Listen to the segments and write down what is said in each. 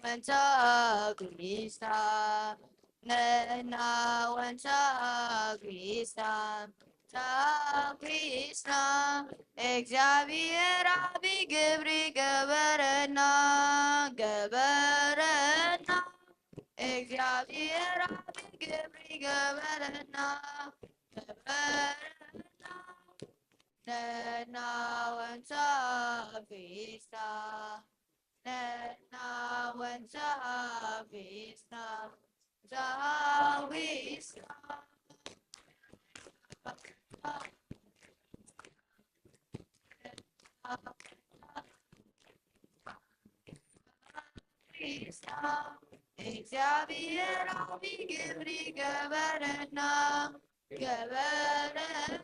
ወንታ ጉሪስታ፣ ንሕና ወንታ ጉሪስታ፣ ታጒስና፣ እግዚኣብሔር ዓቢ ግብሪ ገበረና፣ ገበረና። እግዚኣብሔር ዓቢ ግብሪ ገበረና፣ ገበረና። ንሕና ወንታ ፊስታ፣ ንሕና ወንታ ፊስታ፣ ዛዊስታ። እግዚኣብሔር ዓቢ ግብሪ ገበረና፣ ገበረና።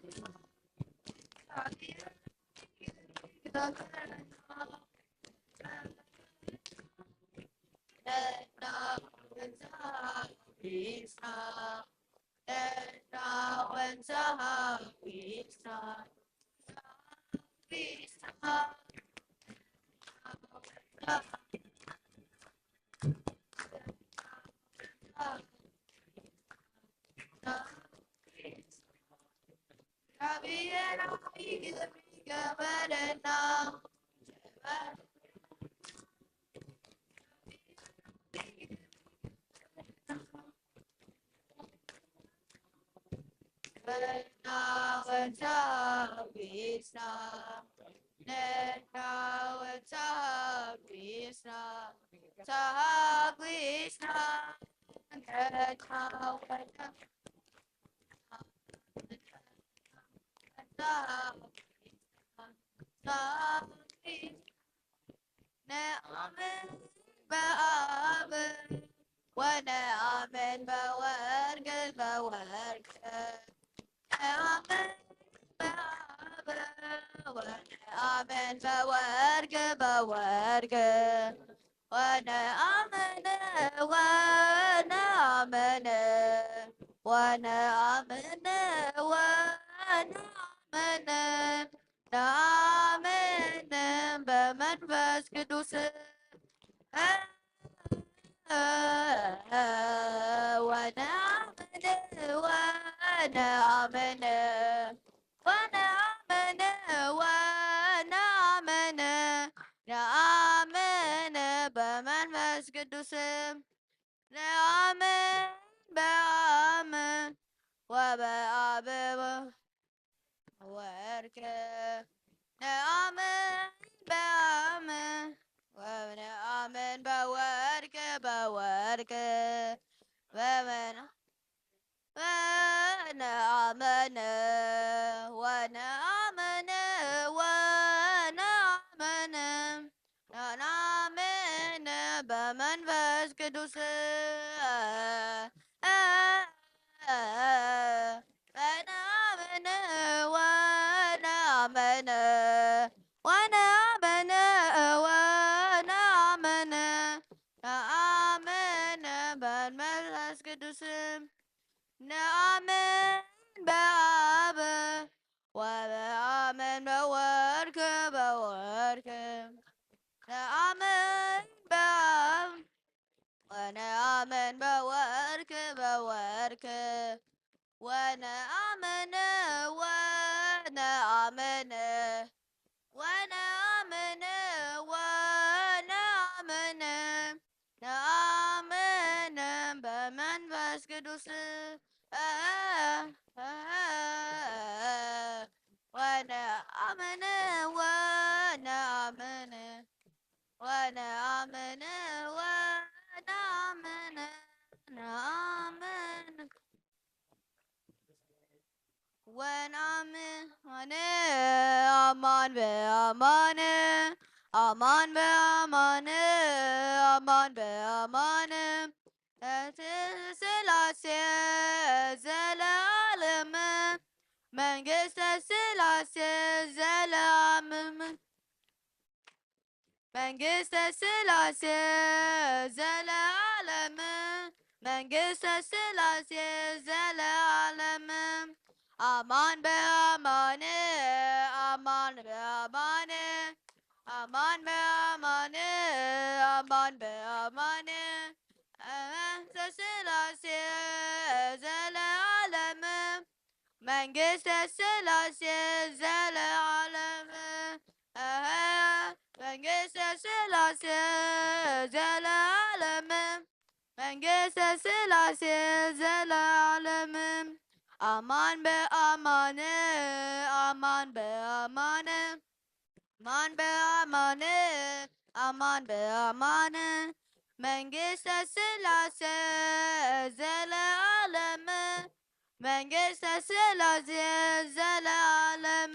نآمن بآب ونآمن بورق، بورق. نآمن بآب ونآمن بورق، بورق. ونآمن، ونآمن، ونآمن، ونآمن. نآمن بمنفس قدوس. ونآمن، ونآمن، ونآمن، ونآمن. نآمن بمنفس قدوس. نآمن بآب وبآب وورك. نآمن بآب ونآمن بورك، بورك. ومن ونآمن، ونآمن، ونآمن. نآمن بمنفس قدوس. ونآمن، ونآمن، ونآمن، ونآمن. نآمن بمنفس قدوس. نآمن بآب ونآمن بورك، بورك. نآمن بآب ونآمن بورك، بورك. ونآمن، ونآمن، ونآمن، ونآمن. نآمن بمنفس قدوس. ونآمن، ونآمن، ونآمن، ونآمن. አመነ ነአምን ወነአምን አማን በአማን አማን በአማን አማን በአማን እቲ ስላሴ ዘለዓለም መንግስተ ስላሴ ዘለዓለም መንግስተ ስላሴ ዘለዓለም መንግስተ ስላሴ ዘለዓለም አማን በአማን አማን በአማን አማን በአማን አማን በአማን መንግስተ ስላሴ ዘለዓለም መንግስተ ስላሴ ዘለዓለም እህ መንግስተ ስላሴ ዘለዓለም መንግስተ ስላሴ ዘለዓለም አማን በአማን አማን በአማን አማን በአማን አማን በአማን መንግስተ ስላሴ ዘለዓለም መንግስተ ስላሴ ዘለዓለም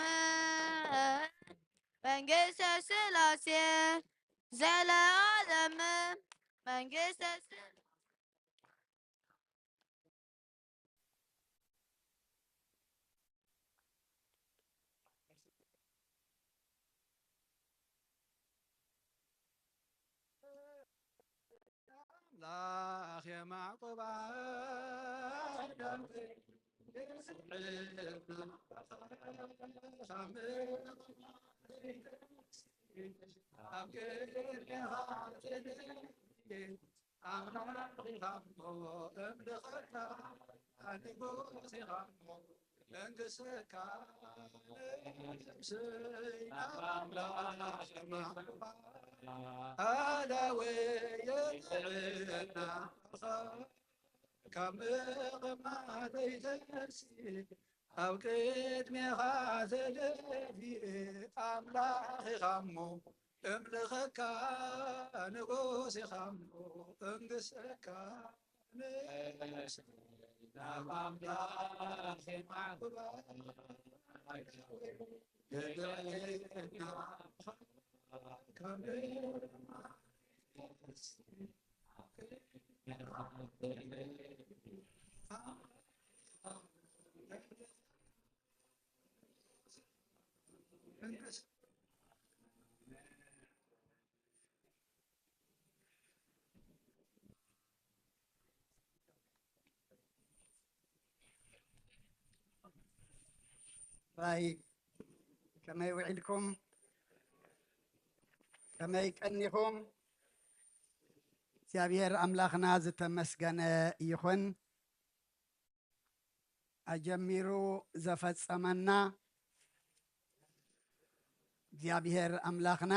መንግስተ ስላሴ ዘለዓለም መንግስተ ስላሴ ኣምላኽ የማዕቆባ ኣብ ቅድሜኻ ኣምላኽ ኢኻ እሞ እምልኸካ ንጉስ ኢኻ እሞ መንግሥትካ ንስይ ናብ ኣምላኽ ኣላወየ ጥዕና ካብ ምቕማተይ ተንሲ ኣብ ቅድሜኻ ተደፊኤ ኣምላኽ ኢኻ እሞ እምልኸካ ንጉስ ኢኻ እሞ መንግሥትካ ንስይ ናብ ኣምላኽ የማዕቁባ ራይ ከመይ ውዒልኩም? ከመይ ቀኒኹም? እግዚኣብሔር ኣምላኽና ዝተመስገነ ይኹን። ኣጀሚሩ ዘፈጸመና እግዚኣብሔር ኣምላኽና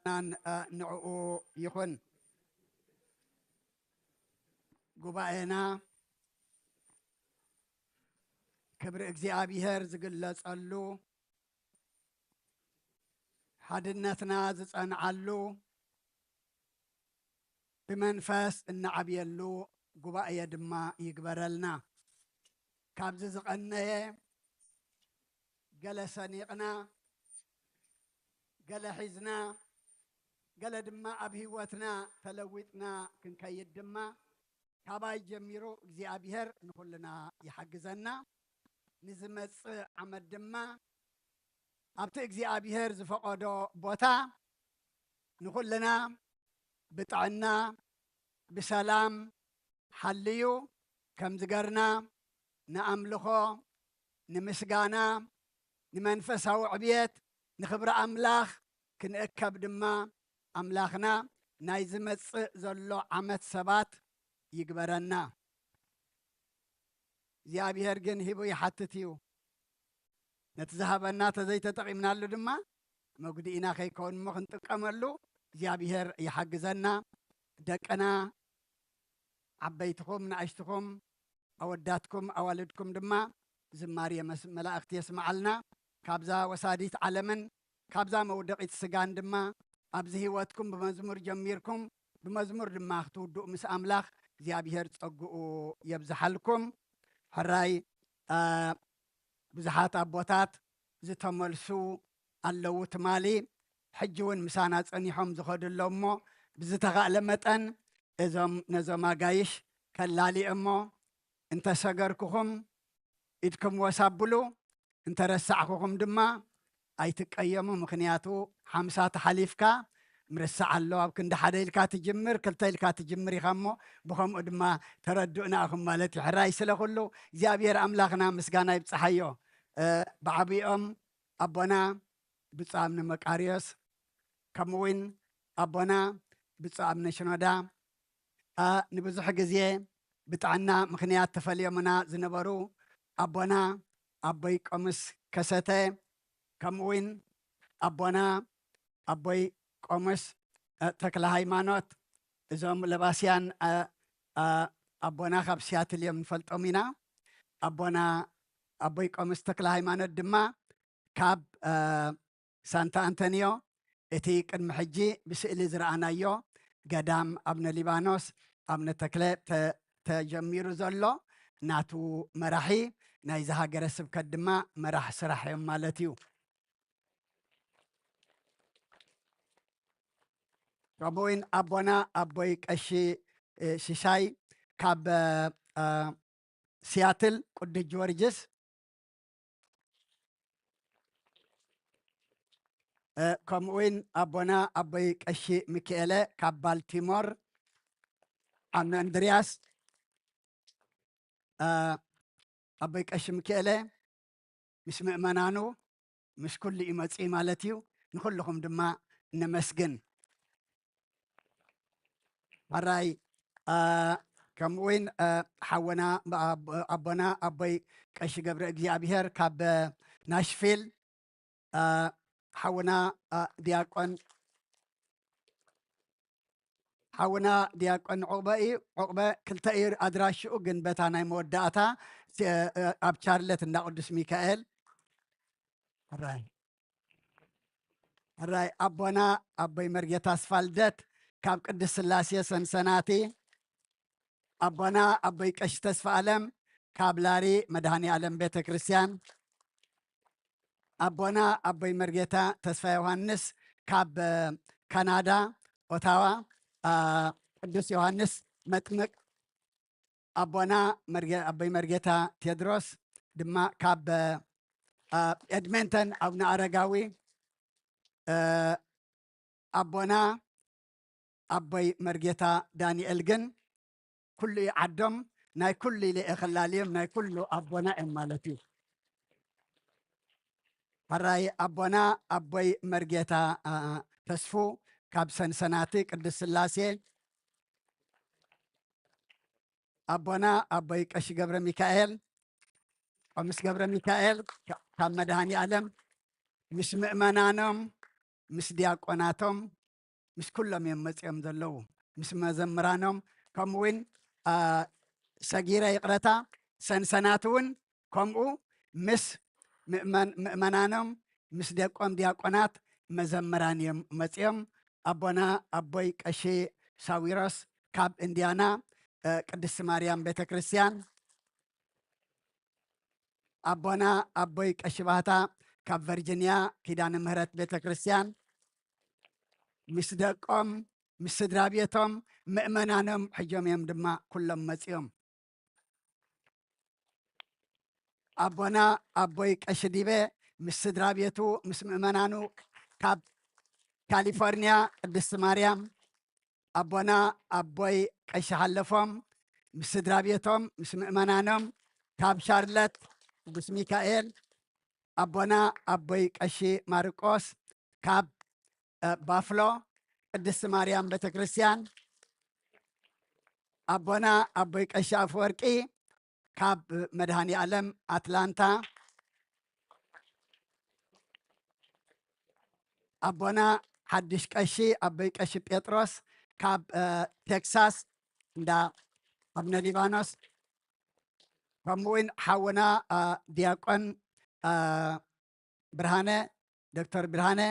ናን ንዕኡ ይኹን። ጉባኤና ክብሪ እግዚኣብሔር ዝግለጸሉ፣ ሓድነትና ዝጸንዓሉ፣ ብመንፈስ እንዓብየሉ ጉባኤ ድማ ይግበረልና። ካብዚ ዝቐነየ ገለ ሰኒቕና፣ ገለ ሒዝና፣ ገለ ድማ ኣብ ህይወትና ተለዊጥና ክንከይድ ድማ ካባይ ጀሚሩ እግዚኣብሔር ንኹልና ይሓግዘና። ንዝመጽእ ዓመት ድማ ኣብቲ እግዚኣብሔር ዝፈቐዶ ቦታ ንኹልና ብጥዕና ብሰላም ሓልዩ ከም ዝገርና ንኣምልኾ፣ ንምስጋና፣ ንመንፈሳዊ ዕብየት፣ ንኽብሪ ኣምላኽ ክንእከብ ድማ ኣምላኽና ናይ ዝመጽእ ዘሎ ዓመት ሰባት ይግበረና። እግዚኣብሔር ግን ሂቡ ይሓትት እዩ። ነቲ ዝሃበና ተዘይተጠቒምናሉ ድማ መጉድኢና ከይከውን እሞ ክንጥቀመሉ እግዚኣብሔር ይሓግዘና። ደቅና፣ ዓበይትኹም፣ ንኣሽትኹም፣ ኣወዳትኩም፣ ኣዋልድኩም ድማ ዝማሬ መስ-፣ መላእኽቲ የስምዓልና። ካብዛ ወሳዲት ዓለምን ካብዛ መውደቒት ስጋን ድማ ኣብዚ ህይወትኩም ብመዝሙር ጀሚርኩም ብመዝሙር ድማ ክትውድኡ ምስ ኣምላኽ እግዚኣብሔር ጸግኡ የብዝሓልኩም። ሕራይ፣ አ፣ ብዙሓት ኣቦታት ዝተመልሱ ኣለዉ ትማሊ፣ ሕጂ እውን ምሳና ጸኒሖም ዝኸዱ ኣለዉ እሞ፣ ብዝተኻእለ መጠን እዞም ነዞም ኣጋይሽ ከላልዮ እሞ፣ እንተሰገርኩኹም ኢድኩም ወሳብሉ፣ እንተረሳዕኩኹም ድማ ኣይትቀየሙ። ምኽንያቱ ሓምሳ ተሓሊፍካ ምርሳዕ ኣሎ። ኣብ ክንዲ ሓደ ኢልካ ትጅምር፣ ክልተ ኢልካ ትጅምር ኢኻ እሞ፣ ብኸምኡ ድማ ተረድኡና ኢኹም ማለት እዩ። ሕራይ ስለ ኩሉ እግዚኣብሔር ኣምላኽና ምስጋና ይብጽሓዮ። እ፣ ብዓቢኦም ኣቦና ብፁዕ ኣቡነ መቃርዮስ፣ ከምኡ እውን ኣቦና ብፁዕ ኣቡነ ሽኖዳ፣ አ፣ ንብዙሕ ግዜ ብጥዕና ምኽንያት ተፈልዮምና ዝነበሩ ኣቦና ኣቦይ ቆምስ ከሰተ፣ ከምኡ እውን ኣቦና ኣቦይ ቆምስ፣ አ፣ ተክለ ሃይማኖት፣ እዞም ለባስያን፣ አ፣ አ፣ ኣቦና ካብ ሲያትል እዮም፣ ንፈልጦም ኢና። ኣቦና ኣቦይ ቆምስ ተክለ ሃይማኖት ድማ ካብ፣ አ፣ ሳንታ ኣንቶኒዮ፣ እቲ ቅድሚ ሕጂ ብስእሊ ዝረኣናዮ ገዳም ኣብነ ሊባኖስ፣ ኣብነ ተክለ ተ-፣ ተጀሚሩ ዘሎ ናቱ መራሒ ናይዚ ሃገረ ስብከት ድማ መራሕ ስራሕ እዮም ማለት እዩ። ከምኡ እውን ኣቦና ኣቦይ ቀሺ፣ እ፣ ሽሻይ ካብ፣ እ፣ ሲያትል ቅዱስ ጊዮርጊስ፣ እ፣ ከምኡ እውን ኣቦና ኣቦይ ቀሺ ሚካኤለ ካብ ባልቲሞር፣ ኣቡነ እንድርያስ፣ እ፣ ኣቦይ ቀሺ ሚካኤለ ምስ ምእመናኑ ምስ ኩሉ እዩ መጺኡ ማለት እዩ። ንኹልኹም ድማ ነመስግን። ሕራይ፣ አ፣ ከምኡ እውን፣ አ፣ ሓወና፣ አ፣ ኣቦና ኣቦይ ቀሺ ገብረ እግዚኣብሔር ካብ ናሽቪል፣ አ፣ ሓውና፣ አ፣ ዲያቆን፣ ሓውና ዲያቆን ዑቕበ እዩ። ዑቕበ ክልተ እዩ ኣድራሽኡ፣ ግን በታ ናይ መወዳእታ ሲ-፣ አ፣ ኣብ ቻርለት እንዳ ቅዱስ ሚካኤል። ሕራይ። ሕራይ ኣቦና ኣቦይ መርጌታ ኣስፋልደት ካብ ቅድስት ስላሴ ሰንሰናቲ፣ ኣቦና ኣቦይ ቀሺ ተስፋ ኣለም ካብ ላሪ መድኃኔ ዓለም ቤተ ክርስቲያን፣ ኣቦና ኣቦይ መርጌታ ተስፋ ዮሃንስ ካብ፣ እ፣ ካናዳ ኦታዋ፣ እ፣ ቅዱስ ዮሃንስ መጥምቅ፣ ኣቦና መርጌ-፣ ኣቦይ መርጌታ ቴድሮስ ድማ ካብ፣ እ፣ ኤድመንተን ኣቡነ ኣረጋዊ፣ እ፣ ኣቦና ኣቦይ መርጌታ ዳንኤል ግን ኩሉ እዩ ዓዶም፣ ናይ ኩሉ ኢለ እየ ከላልዮም፣ ናይ ኩሉ ኣቦና እዮም ማለት እዩ። ሕራይ ኣቦና ኣቦይ መርጌታ፣ አ፣ ተስፉ ካብ ሰንሰናቲ ቅድስት ስላሴ፣ ኣቦና ኣቦይ ቀሺ ገብረ ሚካኤል፣ ቆምስ ገብረ ሚካኤል ካ-፣ ካብ መድኃኔ ዓለም ምስ ምእመናኖም፣ ምስ ዲያቆናቶም፣ ምስ ኩሎም እዮም መጺኦም ዘለዉ፣ ምስ መዘምራኖም፣ ከምኡ እውን፣ አ፣ ሰጊረ ይቕረታ፣ ሰንሰናት እውን ከምኡ ምስ ምእመን-፣ ምእመናኖም፣ ምስ ደቆም ዲያቆናት መዘምራን እዮም መጺኦም። ኣቦና ኣቦይ ቀሺ ሳዊሮስ ካብ እንዲያና፣ እ፣ ቅድስቲ ማርያም ቤተ ክርስቲያን፣ ኣቦና ኣቦይ ቀሺ ባህታ ካብ ቨርጂንያ ኪዳነ ምህረት ቤተ ክርስቲያን ምስ ደቆም፣ ምስ ስድራ ቤቶም፣ ምእመናኖም ሕጆም እዮም ድማ ኩሎም መጺኦም። ኣቦና ኣቦይ ቀሺ ዲበ ምስ ስድራ ቤቱ፣ ምስ ምእመናኑ ካብ ካሊፎርኒያ ቅድስቲ ማርያም፣ ኣቦና ኣቦይ ቀሺ ሓለፎም ምስ ስድራ ቤቶም፣ ምስ ምእመናኖም ካብ ሻርለት ቅዱስ ሚካኤል፣ ኣቦና ኣቦይ ቀሺ ማርቆስ ካብ፣ እ፣ ባፍሎ ቅድስቲ ማርያም ቤተ ክርስቲያን፣ ኣቦና ኣቦይ ቀሺ ኣፈወርቂ ካብ መድኃኔ ዓለም ኣትላንታ፣ ኣቦና ሓድሽ ቀሺ ኣቦይ ቀሺ ጴጥሮስ ካብ፣ እ፣ ቴክሳስ እንዳ ኣቡነ ሊባኖስ፣ ከምኡ እውን ሓውና፣ እ፣ ዲያቆን፣ እ፣ ብርሃነ፣ ዶክተር ብርሃነ፣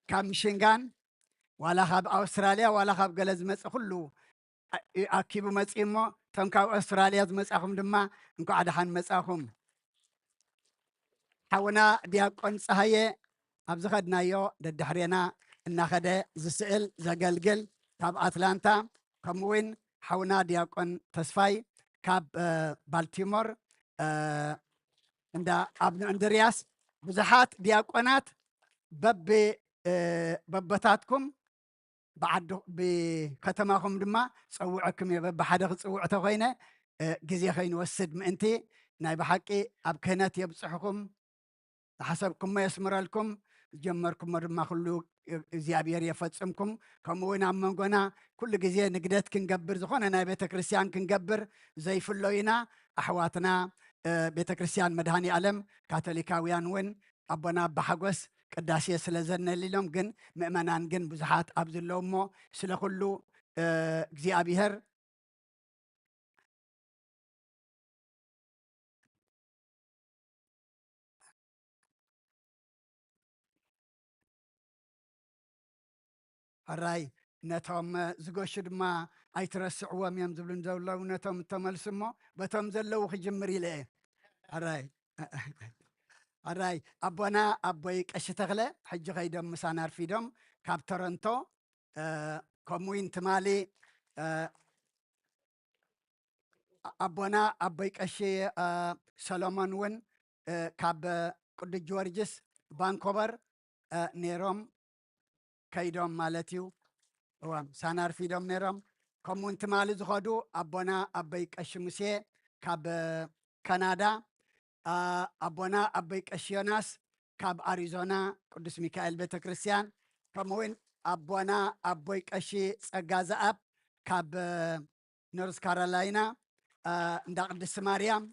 ካብ ሚሽንጋን ዋላ ካብ ኣውስትራልያ ዋላ ካብ ገለ ዝመጽእ ኩሉ ኣ- ኣኪቡ መጽእ እሞ፣ እቶም ካብ ኣውስትራልያ ዝመጻኹም ድማ እንኳዕ ደሓን መጻኹም። ሓውና ዲያቆን ጸሃየ ኣብ ዝኸድናዮ ደድሕሬና እናኸደ ዝስእል ዘገልግል ካብ ኣትላንታ፣ ከምኡ እውን ሓውና ዲያቆን ተስፋይ ካብ እ፣ ባልቲሞር እ፣ እንዳ ኣብነ እንድርያስ፣ ብዙሓት ዲያቆናት በቢ እ፣ በቦታትኩም ብዓዲ ብከተማኹም ድማ ጸውዐኩም እየ። በብሓደ ክጽውዕ ተኾይነ እ፣ ግዜ ከይንወስድ ምእንቲ ናይ ብሓቂ ኣብ ክህነት የብጽሕኹም። ዝሓሰብኩሞ የስምረልኩም፣ ዝጀመርኩሞ ድማ ኩሉ እግዚኣብሔር የፈጽምኩም። ከምኡ እውን ኣብ መንጎና ኩሉ ግዜ ንግደት ክንገብር፣ ዝኾነ ናይ ቤተ ክርስቲያን ክንገብር ዘይፍለዩና ኣሕዋትና እ፣ ቤተ ክርስቲያን መድኃኔ ዓለም ካቶሊካውያን እውን ኣቦና ኣባ ሓጎስ ቅዳሴ ስለ ዘነሊሎም ግን ምእመናን ግን ብዙሓት ኣብ ዘለዉ እሞ ስለ ኩሉ እ፣ እግዚኣብሔር ሕራይ ነቶም ዝገሹ ድማ ኣይትረስዕዎም እዮም ዝብሉ ዘለዉ ነቶም እተመልሱ እሞ በቶም ዘለዉ ክጅምር ኢለ እየ። ሕራይ ሕራይ ኣቦና ኣቦይ ቀሺ ተኽለ ሕጂ ከይዶም ምሳና ኣርፊዶም ካብ ቶሮንቶ እ፣ ከምኡ እውን ትማሊ እ፣ ኣቦና ኣቦይ ቀሺ እ፣ ሰሎሞን እውን እ፣ ካብ ቅዱስ ጊዮርጊስ ቫንኮቨር እ፣ ነይሮም ከይዶም ማለት እዩ። እዋ ምሳና ኣርፊዶም ነይሮም። ከምኡ እውን ትማሊ ዝኸዱ ኣቦና ኣቦይ ቀሺ ሙሴ ካብ እ፣ ካናዳ፣ እ፣ ኣቦና ኣቦይ ቀሺ ዮናስ ካብ ኣሪዞና ቅዱስ ሚካኤል ቤተ ክርስቲያን፣ ከምኡ እውን ኣቦና ኣቦይ ቀሺ ጸጋ ዘኣብ ካብ እ፣ ኖርዝ ካሮላይና እ፣ እንዳ ቅድስቲ ማርያም፣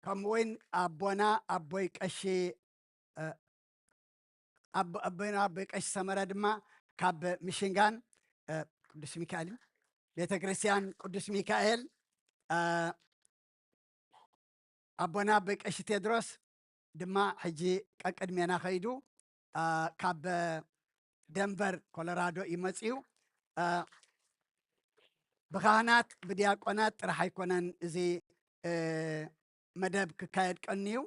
ከምኡ እውን ኣቦና ኣቦይ ቀሺ እ፣ ኣቦ- ኣቦና ኣቦይ ቀሺ ሰመረ ድማ ካብ ሚሽንጋን እ፣ ቅዱስ ሚካኤል እዩ። ቤተ ክርስቲያን ቅዱስ ሚካኤል እ፣ ኣቦና ኣቦይ ቀሺ ቴድሮስ ድማ ሕጂ ቀቅድሜና ከይዱ እ፣ ካብ ደንቨር ኮሎራዶ እዩ መፅዩ። እ፣ ብካህናት ብዲያቆናት ጥራሕ ኣይኮነን እዚ እ፣ መደብ ክካየድ ቀንዩ።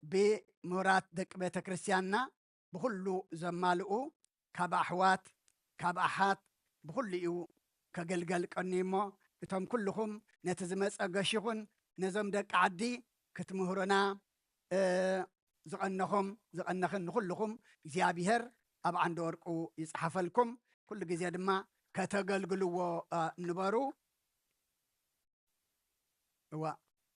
ብምሁራት ደቂ ቤተ ክርስቲያንና ብኹሉ ዘማልኡ ካብ ኣሕዋት ካብ ኣሓት ብኹሉ እዩ ከገልገል ቀንዩ እሞ እቶም ኩልኹም ነቲ ዝመፀ ገሽ ይኹን ነዞም ደቂ ዓዲ ክትምህሩና እ፣ ዝቐነኹም ዝቐነኽን ንኹልኹም እግዚኣብሔር ኣብ ዓንዲ ወርቁ ይፅሓፈልኩም። ኩሉ ግዜ ድማ ከተገልግልዎ እ፣ ንበሩ። እዋ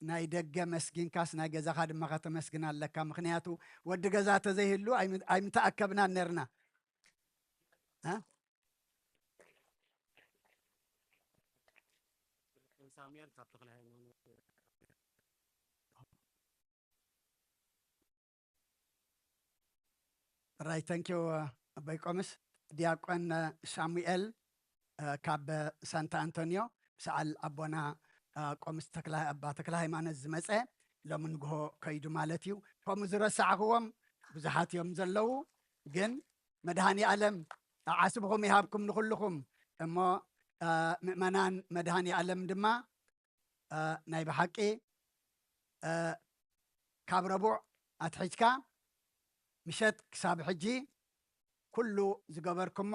ናይ ደገ መስጊንካስ ናይ ገዛኻ ድማ ከተመስግን ኣለካ። ምኽንያቱ ወዲ ገዛ ተዘይህሉ ኣይም- ኣይምተኣከብናን ነርና። እ? ሳሙኤል ካብ ተኽለ ሃይማኖት። ራይ ተንኪው ኣቦይ ቆምስ። ዲያቆን ሳሙኤል እ፣ ካብ ሳንታ ኣንቶኒዮ ብሰዓል ኣቦና እ፣ ቆምስ ተክለ ኣባ ተክለ ሃይማኖት ዝመፀ ሎሚ ንግሆ ከይዱ ማለት እዩ። ከምኡ ዝረሳዕኽዎም ብዙሓት እዮም ዘለዉ፣ ግን መድሃኒ ኣለም ዓስብኹም ይሃብኩም ንኹልኹም። እሞ እ፣ ምእመናን መድሃኒ ኣለም ድማ እ፣ ናይ ብሓቂ እ፣ ካብ ረቡዕ ኣትሒዝካ ምሸት ክሳብ ሕጂ ኩሉ ዝገበርኩሞ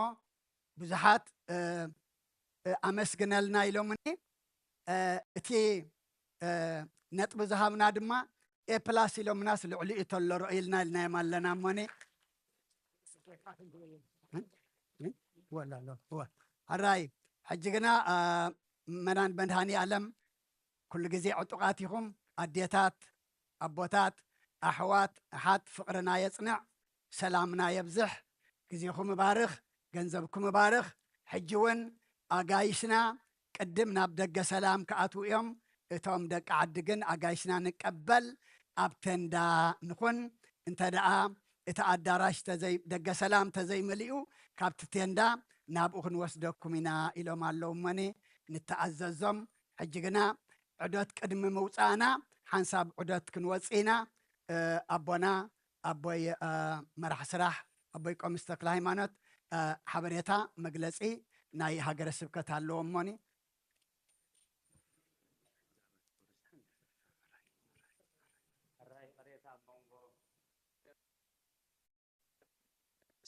ብዙሓት እ፣ እ፣ ኣመስግነልና ኢሎምኒ። እ፣ እቲ እ፣ ነጥቢ ዝሃብና ድማ ኤ ፕላስ ኢሎምናስ ልዕሊኡ ተሎ ረእይልና ኢልናዮም ኣለና እሞኒ ወላ ኣሎ። እወ። ሕራይ ሕጂ ግና እ፣ መናን መድሃኒ ኣለም ኩሉ ግዜ ዕጡቓት ኢኹም። ኣዴታት፣ ኣቦታት፣ ኣሕዋት፣ ኣሓት ፍቕርና የጽንዕ፣ ሰላምና የብዝሕ፣ ግዜኹም እባርኽ፣ ገንዘብኩም እባርኽ። ሕጂ እውን ኣጋይሽና ቅድም ናብ ደገ ሰላም ክኣትዉ እዮም። እቶም ደቂ ዓዲ ግን ኣጋይሽና ንቀበል ኣብ ቴንዳ ንኹን። እንተ ደኣ እቲ ኣዳራሽ ተዘይ ደገ ሰላም ተዘይመሊኡ ካብቲ ቴንዳ ናብኡ ክንወስደኩም ኢና ኢሎም ኣለዉ። እሞኒ ንተኣዘዞም። ሕጂ ግና ዕዶት ቅድሚ ምውፃእና ሓንሳብ ዕዶት ክንወፅእ ኢና። እ፣ ኣቦና ኣቦይ እ፣ መራሕ ስራሕ ኣቦይ ቆምስ ተክለ ሃይማኖት ሓበሬታ መግለፂ ናይ ሃገረ ስብከት ኣለዎ እሞኒ።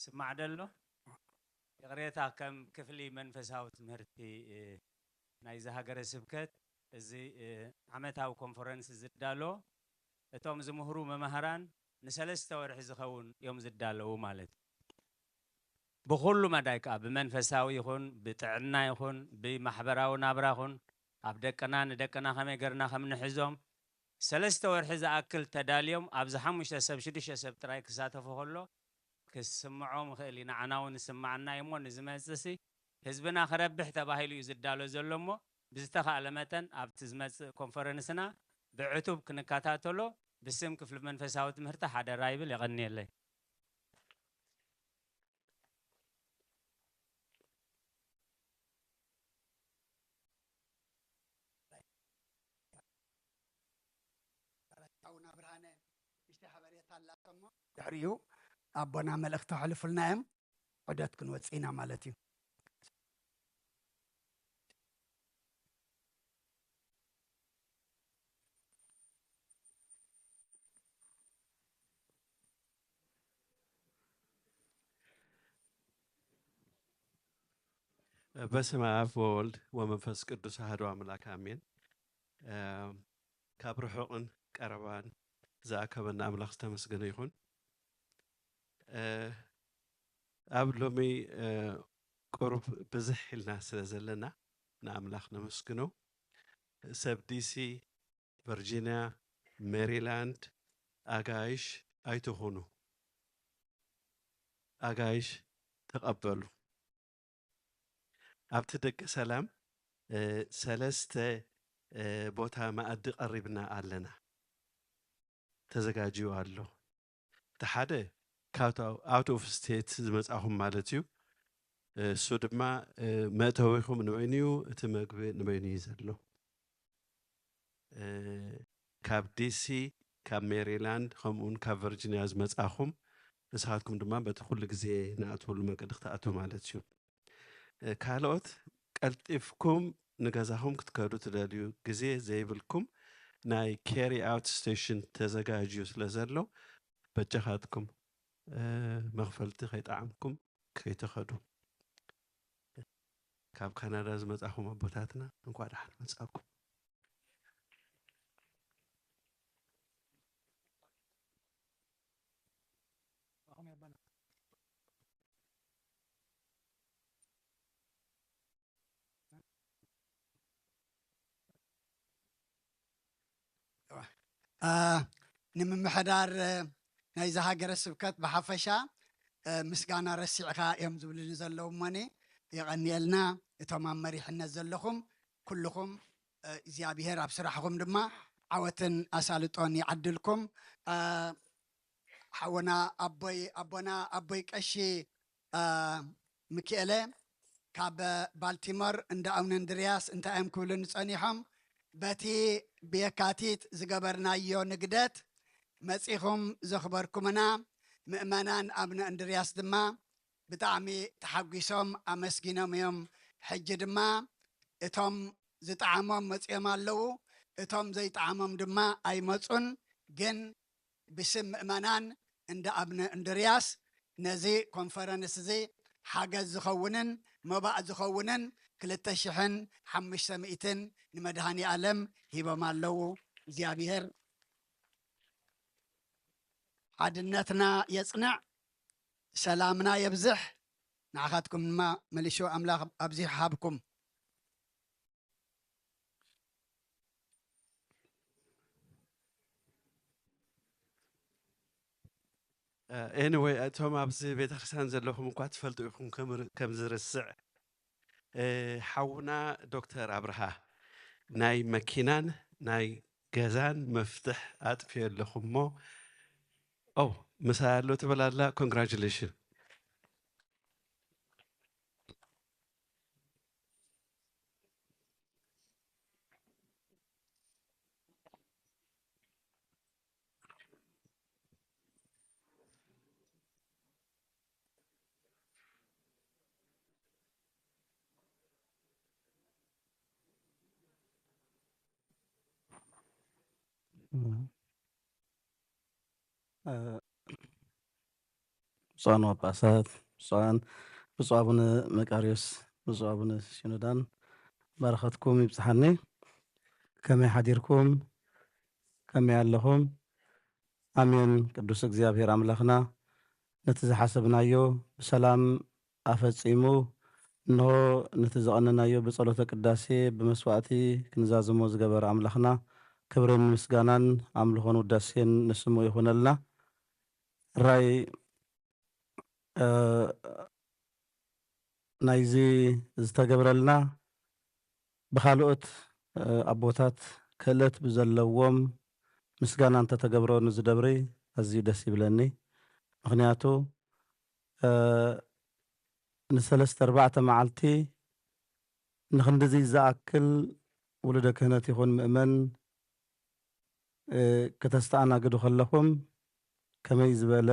ስማዕ ደሎ ይቕሬታ፣ ከም ክፍሊ መንፈሳዊ ትምህርቲ ናይዚ ሃገረ ስብከት እዚ ዓመታዊ ኮንፈረንስ ዝዳሎ እቶም ዝምህሩ መማህራን ንሰለስተ ወርሒ ዝኸውን እዮም ዝዳለዉ ማለት እዩ። ብኹሉ መዳይ ከዓ ብመንፈሳዊ ይኹን ብጥዕና ይኹን ብማሕበራዊ ናብራ ኹን ኣብ ደቅና ንደቅና ከመይ ገርና ከም ንሕዞም ሰለስተ ወርሒ ዝኣክል ተዳልዮም ኣብዚ ሓሙሽተ ሰብ ሽዱሽተ ሰብ ጥራይ ክሳተፉ ከሎ ክስምዖም ይኽእል እዩ። ንዓና እውን ይስምዓና እዩ እሞ ንዝመፅእ ሲ ህዝብና ክረብሕ ተባሂሉ እዩ ዝዳሎ ዘሎ እሞ ብዝተኻእለ መጠን ኣብቲ ዝመፅእ ኮንፈረንስና ብዕቱብ ክንከታተሎ ብስም ክፍሊ መንፈሳዊ ትምህርቲ ሓደራ ይብል። የቐንየለይ። ሓውና ብርሃነ ንእሽተይ ሓበሬታ ኣላቶ እሞ ድሕሪኡ ኣቦና መልእኽቲ ከሕልፉልና እዮም። ዑደት ክንወፅእ ኢና ማለት እዩ። በስመ አብ ወወልድ ወመንፈስ ቅዱስ አሐዱ አምላክ አሜን። ካብ ርሑቕን ቀረባን ዝኣከበና ኣምላኽ ዝተመስገነ ይኹን። ኣብ ሎሚ ቁሩብ ብዝሕ ኢልና ስለ ዘለና ንኣምላኽ ነመስግኖ። ሰብ ዲሲ፣ ቨርጂንያ፣ ሜሪላንድ ኣጋይሽ ኣይትኹኑ። ኣጋይሽ ተቐበሉ። ኣብቲ ደቂ ሰላም ሰለስተ ቦታ መኣዲ ቀሪብና ኣለና። ተዘጋጅዩ ኣሎ። እቲ ሓደ ካብ out of state ዝመጻኹም ማለት እዩ። እሱ ድማ መእተዊኹም ንበይኑ እዩ፣ እቲ መግቢ ንበይኑ እዩ ዘሎ። ካብ ዲሲ፣ ካብ ሜሪላንድ ከምኡውን ካብ ቨርጂንያ ዝመጻኹም ንስኻትኩም ድማ በቲ ኩሉ ግዜ ንኣትወሉ መንገዲ ክትኣትዉ ማለት እዩ። ካልኦት ቀልጢፍኩም ንገዛኹም ክትከዱ ትደልዩ ግዜ ዘይብልኩም ናይ carry out station ተዘጋጅዩ ስለ ዘሎ በጃኻትኩም መኽፈልቲ ከይጠዓምኩም ከይትኸዱ። ካብ ካናዳ ዝመጻኹም ኣቦታትና እንኳዕ ደሓን መጻኩም። ንምምሕዳር ናይዚ ሃገረ ስብከት ብሓፈሻ ምስጋና ረሲዕካ እዮም ዝብሉኒ ዘለዉ እሞኒ፣ የቐንየልና። እቶም ኣብ መሪሕነት ዘለኹም ኩልኹም እግዚኣብሔር ኣብ ስራሕኹም ድማ ዓወትን ኣሳልጦን ይዓድልኩም። ሓወና ኣቦይ ኣቦና ኣቦይ ቀሺ ሚኪኤለ ካብ ባልቲሞር እንዳ ኣቡነ እንድርያስ እንታይ እዮም ክብሉኒ ጸኒሖም? በቲ ብየካቲት ዝገበርናዮ ንግደት መጺኹም ዘኽበርኩምና ምእመናን ኣቡነ እንድርያስ ድማ ብጣዕሚ ተሓጒሶም ኣመስጊኖም እዮም። ሕጂ ድማ እቶም ዝጠዓሞም መጺኦም ኣለዉ፣ እቶም ዘይጠዓሞም ድማ ኣይመጹን። ግን ብስም ምእመናን እንዳ ኣብነ እንድርያስ ነዚ ኮንፈረንስ እዚ ሓገዝ ዝኸውንን መባእ ዝኸውንን ክልተ ሽሕን ሓሙሽተ ሚእትን ንመድሃኒ ኣለም ሂቦም ኣለዉ። እግዚኣብሔር ሓድነትና የጽንዕ፣ ሰላምና የብዝሕ። ንዓኻትኩም ድማ መሊሹ ኣምላኽ ኣብዚሑ ሃብኩም። anyway እቶም ኣብዚ ቤተክርስትያን ዘለኹም እኳ ትፈልጡ ኢኹም ከም ዝርስዕ። ሓውና ዶክተር ኣብርሃ ናይ መኪናን ናይ ገዛን መፍትሕ ኣጥፍየ ኣለኹ እሞ ኦ ምሳይ ኣሎ ትብል ኣላ። Congratulation። ብፁዓን ጳጳሳት፣ ብፁዓን ብፁዕ ኣቡነ መቃርዮስ፣ ብፁዕ ኣቡነ ሲኖዳን በረኸትኩም ይብጽሓኒ። ከመይ ሓዲርኩም? ከመይ ኣለኹም? ኣሜን። ቅዱስ እግዚኣብሔር ኣምላኽና ነቲ ዝሓሰብናዮ ብሰላም ኣፈጺሙ፣ እንሆ ነቲ ዘቐነናዮ ብጸሎተ ቅዳሴ ብመስዋዕቲ ክንዛዝሞ ዝገበረ ኣምላኽና ክብርን ምስጋናን ኣምልኾን ውዳሴን ንስሙ ይኹነልና። ራይ ናይዚ ዝተገብረልና ብኻልኦት ኣቦታት ክእለት ብዘለዎም ምስጋና እንተተገብሮ ንዝደብሪ ኣዝዩ ደስ ይብለኒ። ምኽንያቱ ንሰለስተ ኣርባዕተ መዓልቲ ንኽንድዚ ዝኣክል ውሉደ ክህነት ይኹን ምእመን ከተስተኣናግዱ ከለኹም ከመይ ዝበለ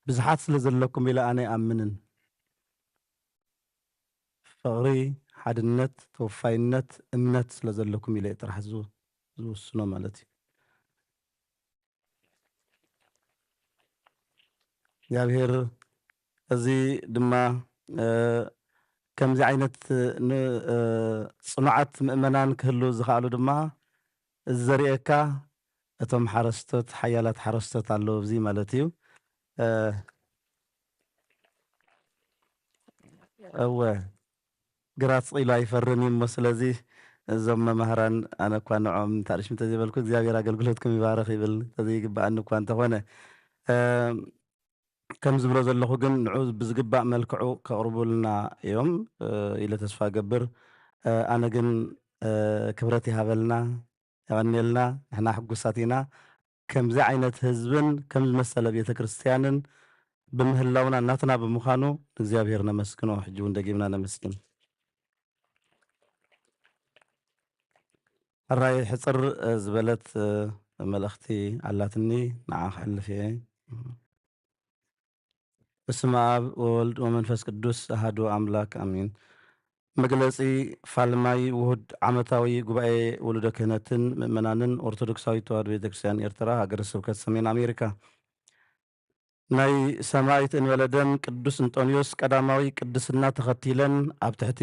ብዙሓት ስለ ዘለኩም ኢለ ኣነ ኣይኣምንን። ፍቕሪ፣ ሓድነት፣ ተወፋይነት፣ እምነት ስለ ዘለኩም ኢለ ጥራሕ ዝውስኖ ማለት እዩ። እግዚኣብሔር እዚ ድማ ከምዚ ዓይነት ጽኑዓት ምእመናን ክህሉ ዝኸኣሉ ድማ እዚ ዘርእየካ እቶም ሓረስቶት ሓያላት ሓረስቶት ኣለዉ ኣብዚ ማለት እዩ። እወ ግራት ስቕ ኢሉ ኣይፈርን እዩ እሞ ስለዚ እዞም መማህራን ኣነ እኳ ንዖም ታሪሽ እንተዘይበልኩ እግዚኣብሔር ኣገልግሎትኩም ይባረኽ ይብል። ተዘይግባኣኒ እኳ እንተኾነ ከም ዝብሎ ዘለኹ ግን ንዑ ብዝግባእ መልክዑ ከቕርቡልና እዮም ኢለ ተስፋ ገብር። ኣነ ግን ክብረት ይሃበልና፣ የቐንየልና። ንሕና ሕጉሳት ኢና። ከምዚ ዓይነት ህዝብን ከም ዝመሰለ ቤተ ክርስቲያንን ብምህላውና ናትና ብምዃኑ ንእግዚኣብሔር ነመስግኖ። ሕጂ እውን ደጊምና ነመስግን። ሕራይ ሕፅር ዝበለት መልእኽቲ ኣላትኒ፣ ንዓ ክሕልፍ እየ። በስመ ኣብ ወወልድ ወመንፈስ ቅዱስ ኣሃዱ ኣምላክ ኣሚን። መግለጺ ፋልማይ ውሁድ ዓመታዊ ጉባኤ ውሉደ ክህነትን ምእመናንን ኦርቶዶክሳዊት ተዋህዶ ቤተክርስትያን ኤርትራ ሃገረ ስብከት ሰሜን ኣሜሪካ። ናይ ሰማዕት እንበለ ደም ቅዱስ እንጦንዮስ ቀዳማዊ ቅድስና ተኸቲለን ኣብ ትሕቲ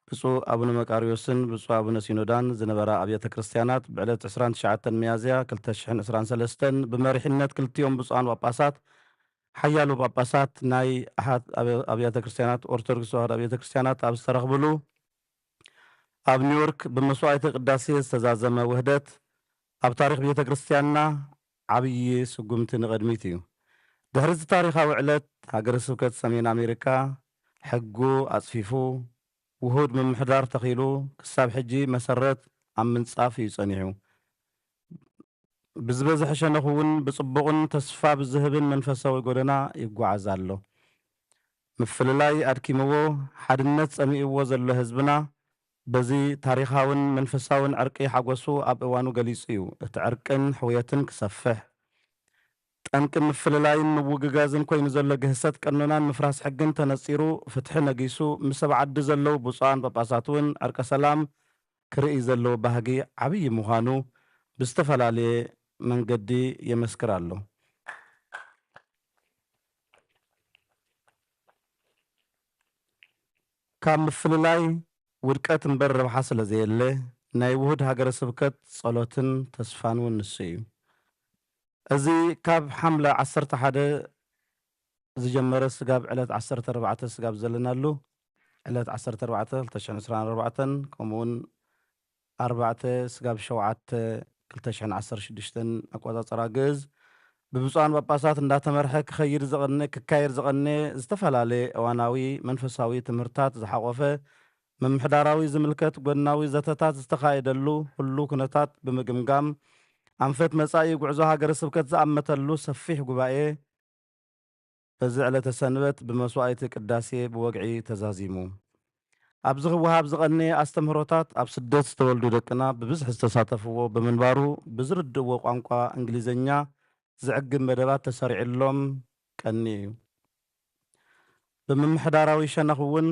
ብፁዕ ኣቡነ መቃርዮስን ብፁዕ ኣቡነ ሲኖዳን ዝነበራ ኣብያተ ክርስቲያናት ብዕለት ዕስራን ትሽዓተን ሚያዝያ ክልተ ሽሕን ዕስራን ሰለስተን ብመሪሕነት ክልቲኦም ብፁዓን ጳጳሳት ሓያሎ ጳጳሳት ናይ ኣሓት ኣብያተ ክርስቲያናት ኦርቶዶክስ ተዋህዶ ኣብያተ ክርስቲያናት ኣብ ዝተረኽብሉ ኣብ ኒውዮርክ ብመስዋዕተ ቅዳሴ ዝተዛዘመ ውህደት ኣብ ታሪኽ ቤተ ክርስቲያንና ዓብዪ ስጉምቲ ንቕድሚት እዩ። ድሕሪ እዚ ታሪኻዊ ዕለት ሃገረ ስብከት ሰሜን ኣሜሪካ ሕጉ ኣጽፊፉ ውሁድ ምምሕዳር ተኺሉ ክሳብ ሕጂ መሰረት ኣብ ምንጻፍ እዩ ጸኒሑ። ብዝበዝሐ ሸነኹ እውን ብጽቡቕን ተስፋ ብዝህብን መንፈሳዊ ጎደና ይጓዓዝ ኣሎ። ምፍልላይ ኣድኪምዎ ሓድነት ጸሚእዎ ዘሎ ህዝብና በዚ ታሪኻውን መንፈሳውን ዕርቂ ሓጎሱ ኣብ እዋኑ ገሊጹ እዩ። እቲ ዕርቅን ሕውየትን ክሰፍሕ፣ ጠንቂ ምፍልላይን ምውግጋዝን ኮይኑ ዘሎ ግህሰት ቀኖናን ምፍራስ ሕግን ተነጺሩ ፍትሒ ነጊሱ ምስ ኣብ ዓዲ ዘለዉ ብፁዓን ጳጳሳት እውን ዕርቀ ሰላም ክርኢ ዘለዎ ባህጊ ዓብዪ ምዃኑ ብዝተፈላለየ መንገዲ የመስክር ኣሎ። ካብ ምፍልላይ ውድቀት እምበር ረብሓ ስለ ዘየለ ናይ ውሁድ ሃገረ ስብከት ጸሎትን ተስፋን እውን ንሱ እዩ። እዚ ካብ ሓምለ ዓሰርተ ሓደ ዝጀመረ ስጋብ ዕለት ዓሰርተ ኣርባዕተ ስጋብ ዘለናሉ ዕለት ዓሰርተ ኣርባዕተ ክልተ ሽሕን ዕስራን ኣርባዕተን ከምኡ እውን ኣርባዕተ ስጋብ ሸውዓተ ክልተ ሽሕን ዓሰርተ ሽዱሽተን ኣቆጻጽራ ግእዝ ብብፁዓን ጳጳሳት እንዳተመርሐ ክኸይድ ዝቐነ ክካየድ ዝቐነ ዝተፈላለየ እዋናዊ መንፈሳዊ ትምህርታት ዝሓቆፈ ምምሕዳራዊ ዝምልከት ጎናዊ ዘተታት ዝተኻየደሉ ህሉ ኩነታት ብምግምጋም ኣንፈት መጻኢ ጉዕዞ ሃገረ ስብከት ዝኣመተሉ ሰፊሕ ጉባኤ በዚ ዕለተ ሰንበት ብመስዋዕቲ ቅዳሴ ብወግዒ ተዛዚሙ። ኣብዚ ክወሃብ ዝቐነየ ኣስተምህሮታት ኣብ ስደት ዝተወልዱ ደቅና ብብዝሒ ዝተሳተፍዎ ብምንባሩ ብዝርድእዎ ቋንቋ እንግሊዝኛ ዝዕግብ መደባት ተሰሪዕሎም ቀኒ እዩ። ብምምሕዳራዊ ሸነኽ እውን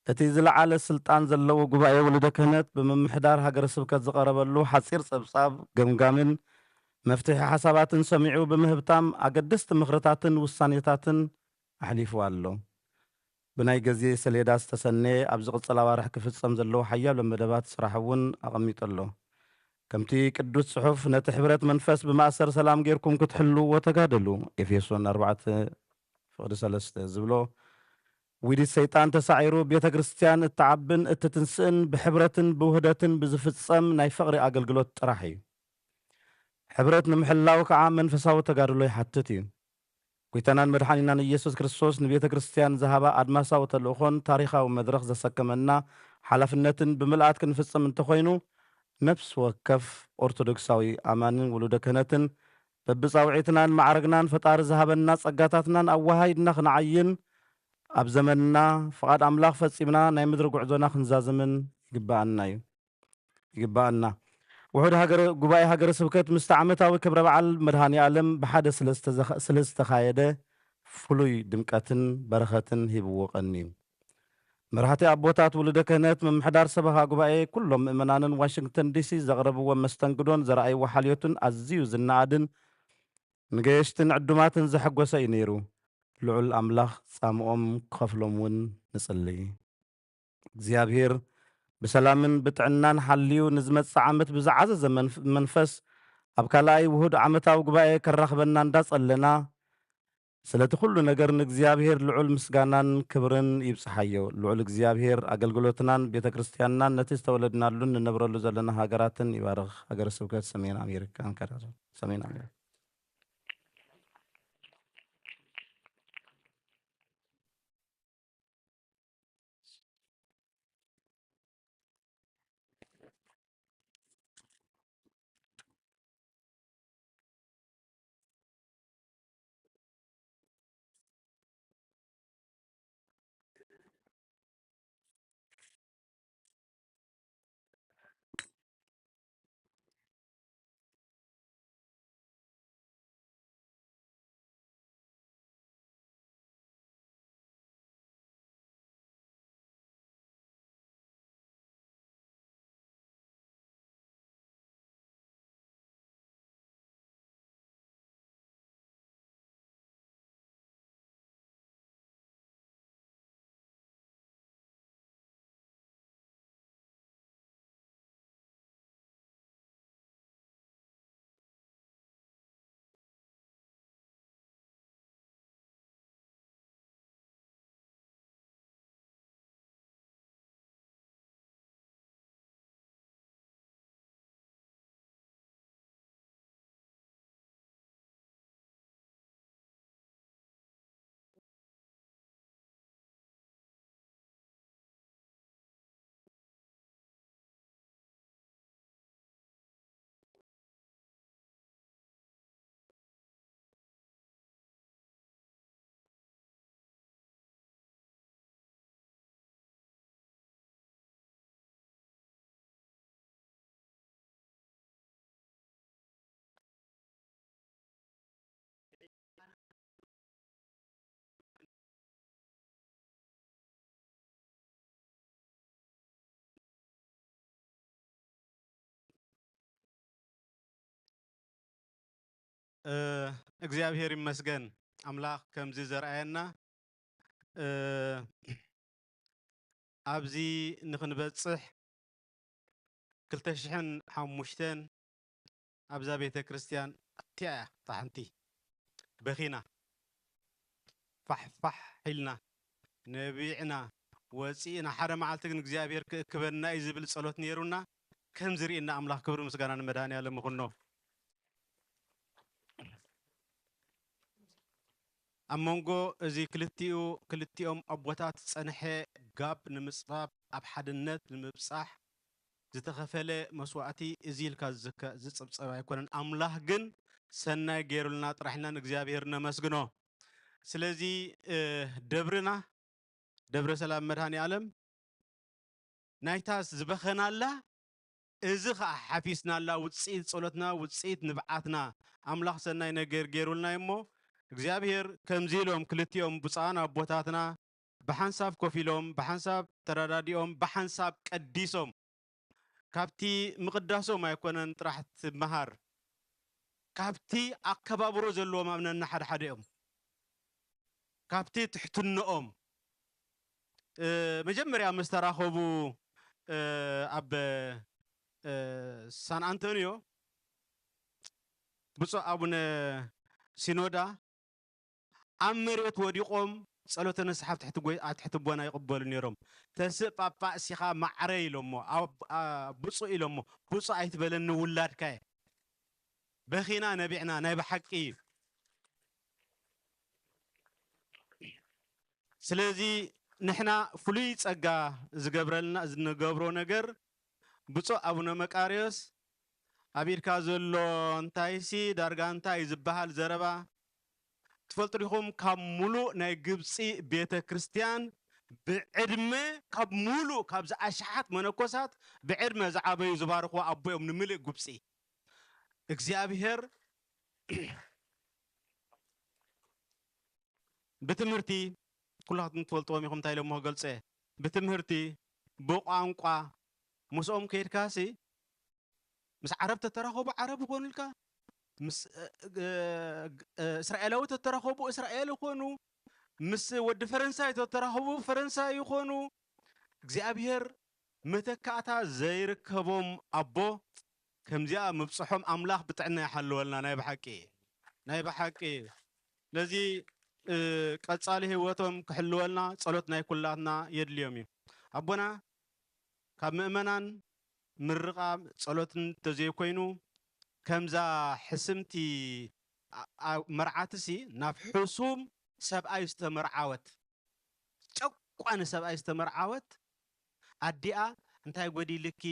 እቲ ዝለዓለ ስልጣን ዘለዎ ጉባኤ ውሉደ ክህነት ብምምሕዳር ሃገረ ስብከት ዝቐረበሉ ሓጺር ጸብጻብ ገምጋምን መፍትሒ ሓሳባትን ሰሚዑ ብምህብታም ኣገደስቲ ምኽርታትን ውሳኔታትን ኣሕሊፉ ኣሎ። ብናይ ግዜ ሰሌዳ ዝተሰነየ ኣብ ዝቕጽል ኣዋርሕ ክፍጸም ዘለዎ ሓያሎ መደባት ስራሕ እውን ኣቐሚጡ ኣሎ። ከምቲ ቅዱስ ጽሑፍ፣ "ነቲ ሕብረት መንፈስ ብማእሰር ሰላም ጌርኩም ክትሕልዎ ተጋደሉ" ኤፌሶን ኣርባዕተ ፍቕዲ ሰለስተ ዝብሎ፣ ውዲት ሰይጣን ተሳዒሩ ቤተ ክርስቲያን እትዓብን እትትንስእን ብሕብረትን ብውህደትን ብዝፍጸም ናይ ፍቕሪ ኣገልግሎት ጥራሕ እዩ። ሕብረት ንምሕላው ከዓ መንፈሳዊ ተጋድሎ ይሓትት እዩ። ጎይታናን መድሓኒናን ኢየሱስ ክርስቶስ ንቤተ ክርስቲያን ዝሃባ ኣድማሳዊ ተልእኾን ታሪኻዊ መድረኽ ዘሰከመና ሓላፍነትን ብምልኣት ክንፍጽም እንተኾይኑ፣ ነፍሲ ወከፍ ኦርቶዶክሳዊ ኣማንን ውሉደ ክህነትን በብጻውዒትናን ማዕረግናን ፈጣሪ ዝሃበና ጸጋታትናን ኣወሃሂድና ክንዓይን፣ ኣብ ዘመንና ፍቓድ ኣምላኽ ፈጺምና ናይ ምድሪ ጉዕዞና ክንዛዝምን ይግብኣና እዩ። ይግብኣና። ውሑድ ሃገረ-፣ ጉባኤ ሃገረ ስብከት ምስቲ ዓመታዊ ክብረ በዓል መድኃኔ ዓለም ብሓደ ስለ ዝተዘኸ-፣ ስለ ዝተኻየደ ፍሉይ ድምቀትን በረኸትን ሂብዎ ቀንዩ። መራሕቲ ኣቦታት ውሉደ ክህነት፣ ምምሕዳር ሰበኻ ጉባኤ፣ ኩሎም ምእመናንን ዋሽንግተን ዲሲ ዘቕረብዎ መስተንግዶን ዘርኣይዎ ሓልዮትን ኣዝዩ ዝነኣድን ንገየሽትን ዕዱማትን ዘሐጎሰ እዩ ነይሩ። ልዑል ኣምላኽ ጻምኦም ክኸፍሎም እውን ንጽሊ። እግዚኣብሔር ብሰላምን ብጥዕናን ሓልዩ ንዝመጽእ ዓመት ብዝዓዘዘ መንፍ-፣ መንፈስ ኣብ ካልኣይ ውሁድ ዓመታዊ ጉባኤ ከራኽበና እንዳጸለና፣ ስለቲ ኩሉ ነገር ንእግዚኣብሔር ልዑል ምስጋናን ክብርን ይብጽሓዮ። ልዑል እግዚኣብሔር ኣገልግሎትናን ቤተ ክርስቲያንናን ነቲ ዝተወለድናሉን ንነብረሉ ዘለና ሃገራትን ይባርኽ። ሃገረ ስብከት ሰሜን ኣሜሪካን ካናዳን። ሰሜን ኣሜሪካ። እ፣ እግዚኣብሔር ይመስገን፣ ኣምላኽ ከምዚ ዘርኣየና፣ እ፣ ኣብዚ ንኽንበጽሕ ክልተ ሽሕን ሓሙሽተን ኣብዛ ቤተ ክርስቲያን እቲኣ እያ፣ እታ ሓንቲ በኺና፣ ፋሕ ፋሕ ኢልና፣ ነቢዕና፣ ወጺእና፣ ሓደ መዓልቲ ግን እግዚኣብሔር ክእክበና እዩ ዝብል ጸሎት ነይሩና። ከም ዝርእየና ኣምላኽ ክብሪ ምስጋና ንመድኃኔ ዓለም ይኹኖ። ኣብ መንጎ እዚ ክልቲኡ፣ ክልቲኦም ኣቦታት ዝጸንሐ ጋብ ንምጽባብ፣ ኣብ ሓድነት ንምብጻሕ ዝተኸፈለ መስዋእቲ እዚ ኢልካ ዝዝከ-፣ ዝጽብጸብ ኣይኮነን። ኣምላኽ ግን ሰናይ ገይሩልና ጥራሕ ኢልና ንእግዚኣብሔር ነመስግኖ። ስለዚ፣ እ፣ ደብርና፣ ደብረ ሰላም መድኃኔ ዓለም ናይታ ዝበኸናላ፣ እዚ ኸኣ ሓፊስናላ ውጽኢት ጸሎትና፣ ውጽኢት ንብዓትና፣ ኣምላኽ ሰናይ ነገር ገይሩልና እዩ እሞ፣ እግዚኣብሔር ከምዚ ኢሎም ክልቲኦም ብፁዓን ኣቦታትና ብሓንሳብ ኮፍ ኢሎም፣ ብሓንሳብ ተረዳዲኦም፣ ብሓንሳብ ቀዲሶም። ካብቲ ምቕዳሶም ኣይኮነን ጥራሕ ትመሃር፣ ካብቲ ኣከባብሮ ዘለዎም ኣብ ነንሓድሓደኦም፣ ካብቲ ትሕትንኦም። እ፣ መጀመርያ ምስ ተራኸቡ፣ እ፣ ኣብ፣ እ፣ ሳን ኣንቶኒዮ ብፁዕ ኣቡነ ሲኖዳ ኣብ መሬት ወዲቖም ጸሎተ ንስሓ ኣብ ትሕቲ ጎይ-፣ ኣብ ትሕቲ ኣቦና ይቕበሉ ነይሮም። "ተስእ ጳጳ እሲኻ ማዕረ" ኢሎሞ፣ ኣብ-፣ ኣ-፣ ብፁዕ ኢሎሞ። "ብፁዕ ኣይትበለኒ ውላድካየ። በኺና ነቢዕና ናይ ብሓቂ" ስለዚ ንሕና ፍሉይ ጸጋ ዝገብረልና፣ ዝንገብሮ ነገር፣ ብፁዕ ኣቡነ መቃርዮስ ኣብ ኢድካ ዘሎ እንታይሲ ዳርጋ እንታይ ዝበሃል ዘረባ ትፈልጡ ዲኹም? ካብ ሙሉእ ናይ ግብጺ ቤተ ክርስቲያን ብዕድመ፣ ካብ ሙሉእ ካብዚ ኣሽሓት መነኮሳት ብዕድመ ዝዓበዩ ዝባርኽዎ ኣቦ እዮም ንምልእ ግብጺ። እግዚኣብሔር ብትምህርቲ፣ ኩላትኩም ትፈልጥዎም ኢኹም እንታይ ኢሎሞ ክገልጾ እየ። ብትምህርቲ፣ ብቋንቋ፣ ምስኦም ከይድካሲ፣ ምስ ዓረብ ተተራኸቡ ዓረብ ይኾኑልካ፣ ምስ፣ እ፣ እ፣ እ፣ እስራኤላዊ ተተራኸቡ እስራኤል ይኾኑ፣ ምስ ወዲ ፈረንሳይ ተተራኸቡ ፈረንሳይ ይኾኑ። እግዚኣብሔር መተካእታ ዘይርከቦም ኣቦ፣ ከምዚኣ ምብጽሖም ኣምላኽ ብጥዕና ይሓልወልና። ናይ ብሓቂ፣ ናይ ብሓቂ። ስለዚ፣ እ፣ ቀጻሊ ህይወቶም ክሕልወልና ጸሎት ናይ ኩላትና የድልዮም እዩ። ኣቦና ካብ ምእመናን ምርቓ ጸሎትን ተዘይኮይኑ፣ ከምዛ ሕስምቲ ኣ-፣ ኣ-፣ መርዓትሲ ናብ ሕሱም ሰብኣይ ዝተመርዓወት፣ ጨቋኒ ሰብኣይ ዝተመርዓወት ኣዲኣ፣ "እንታይ ጎዲልኪ?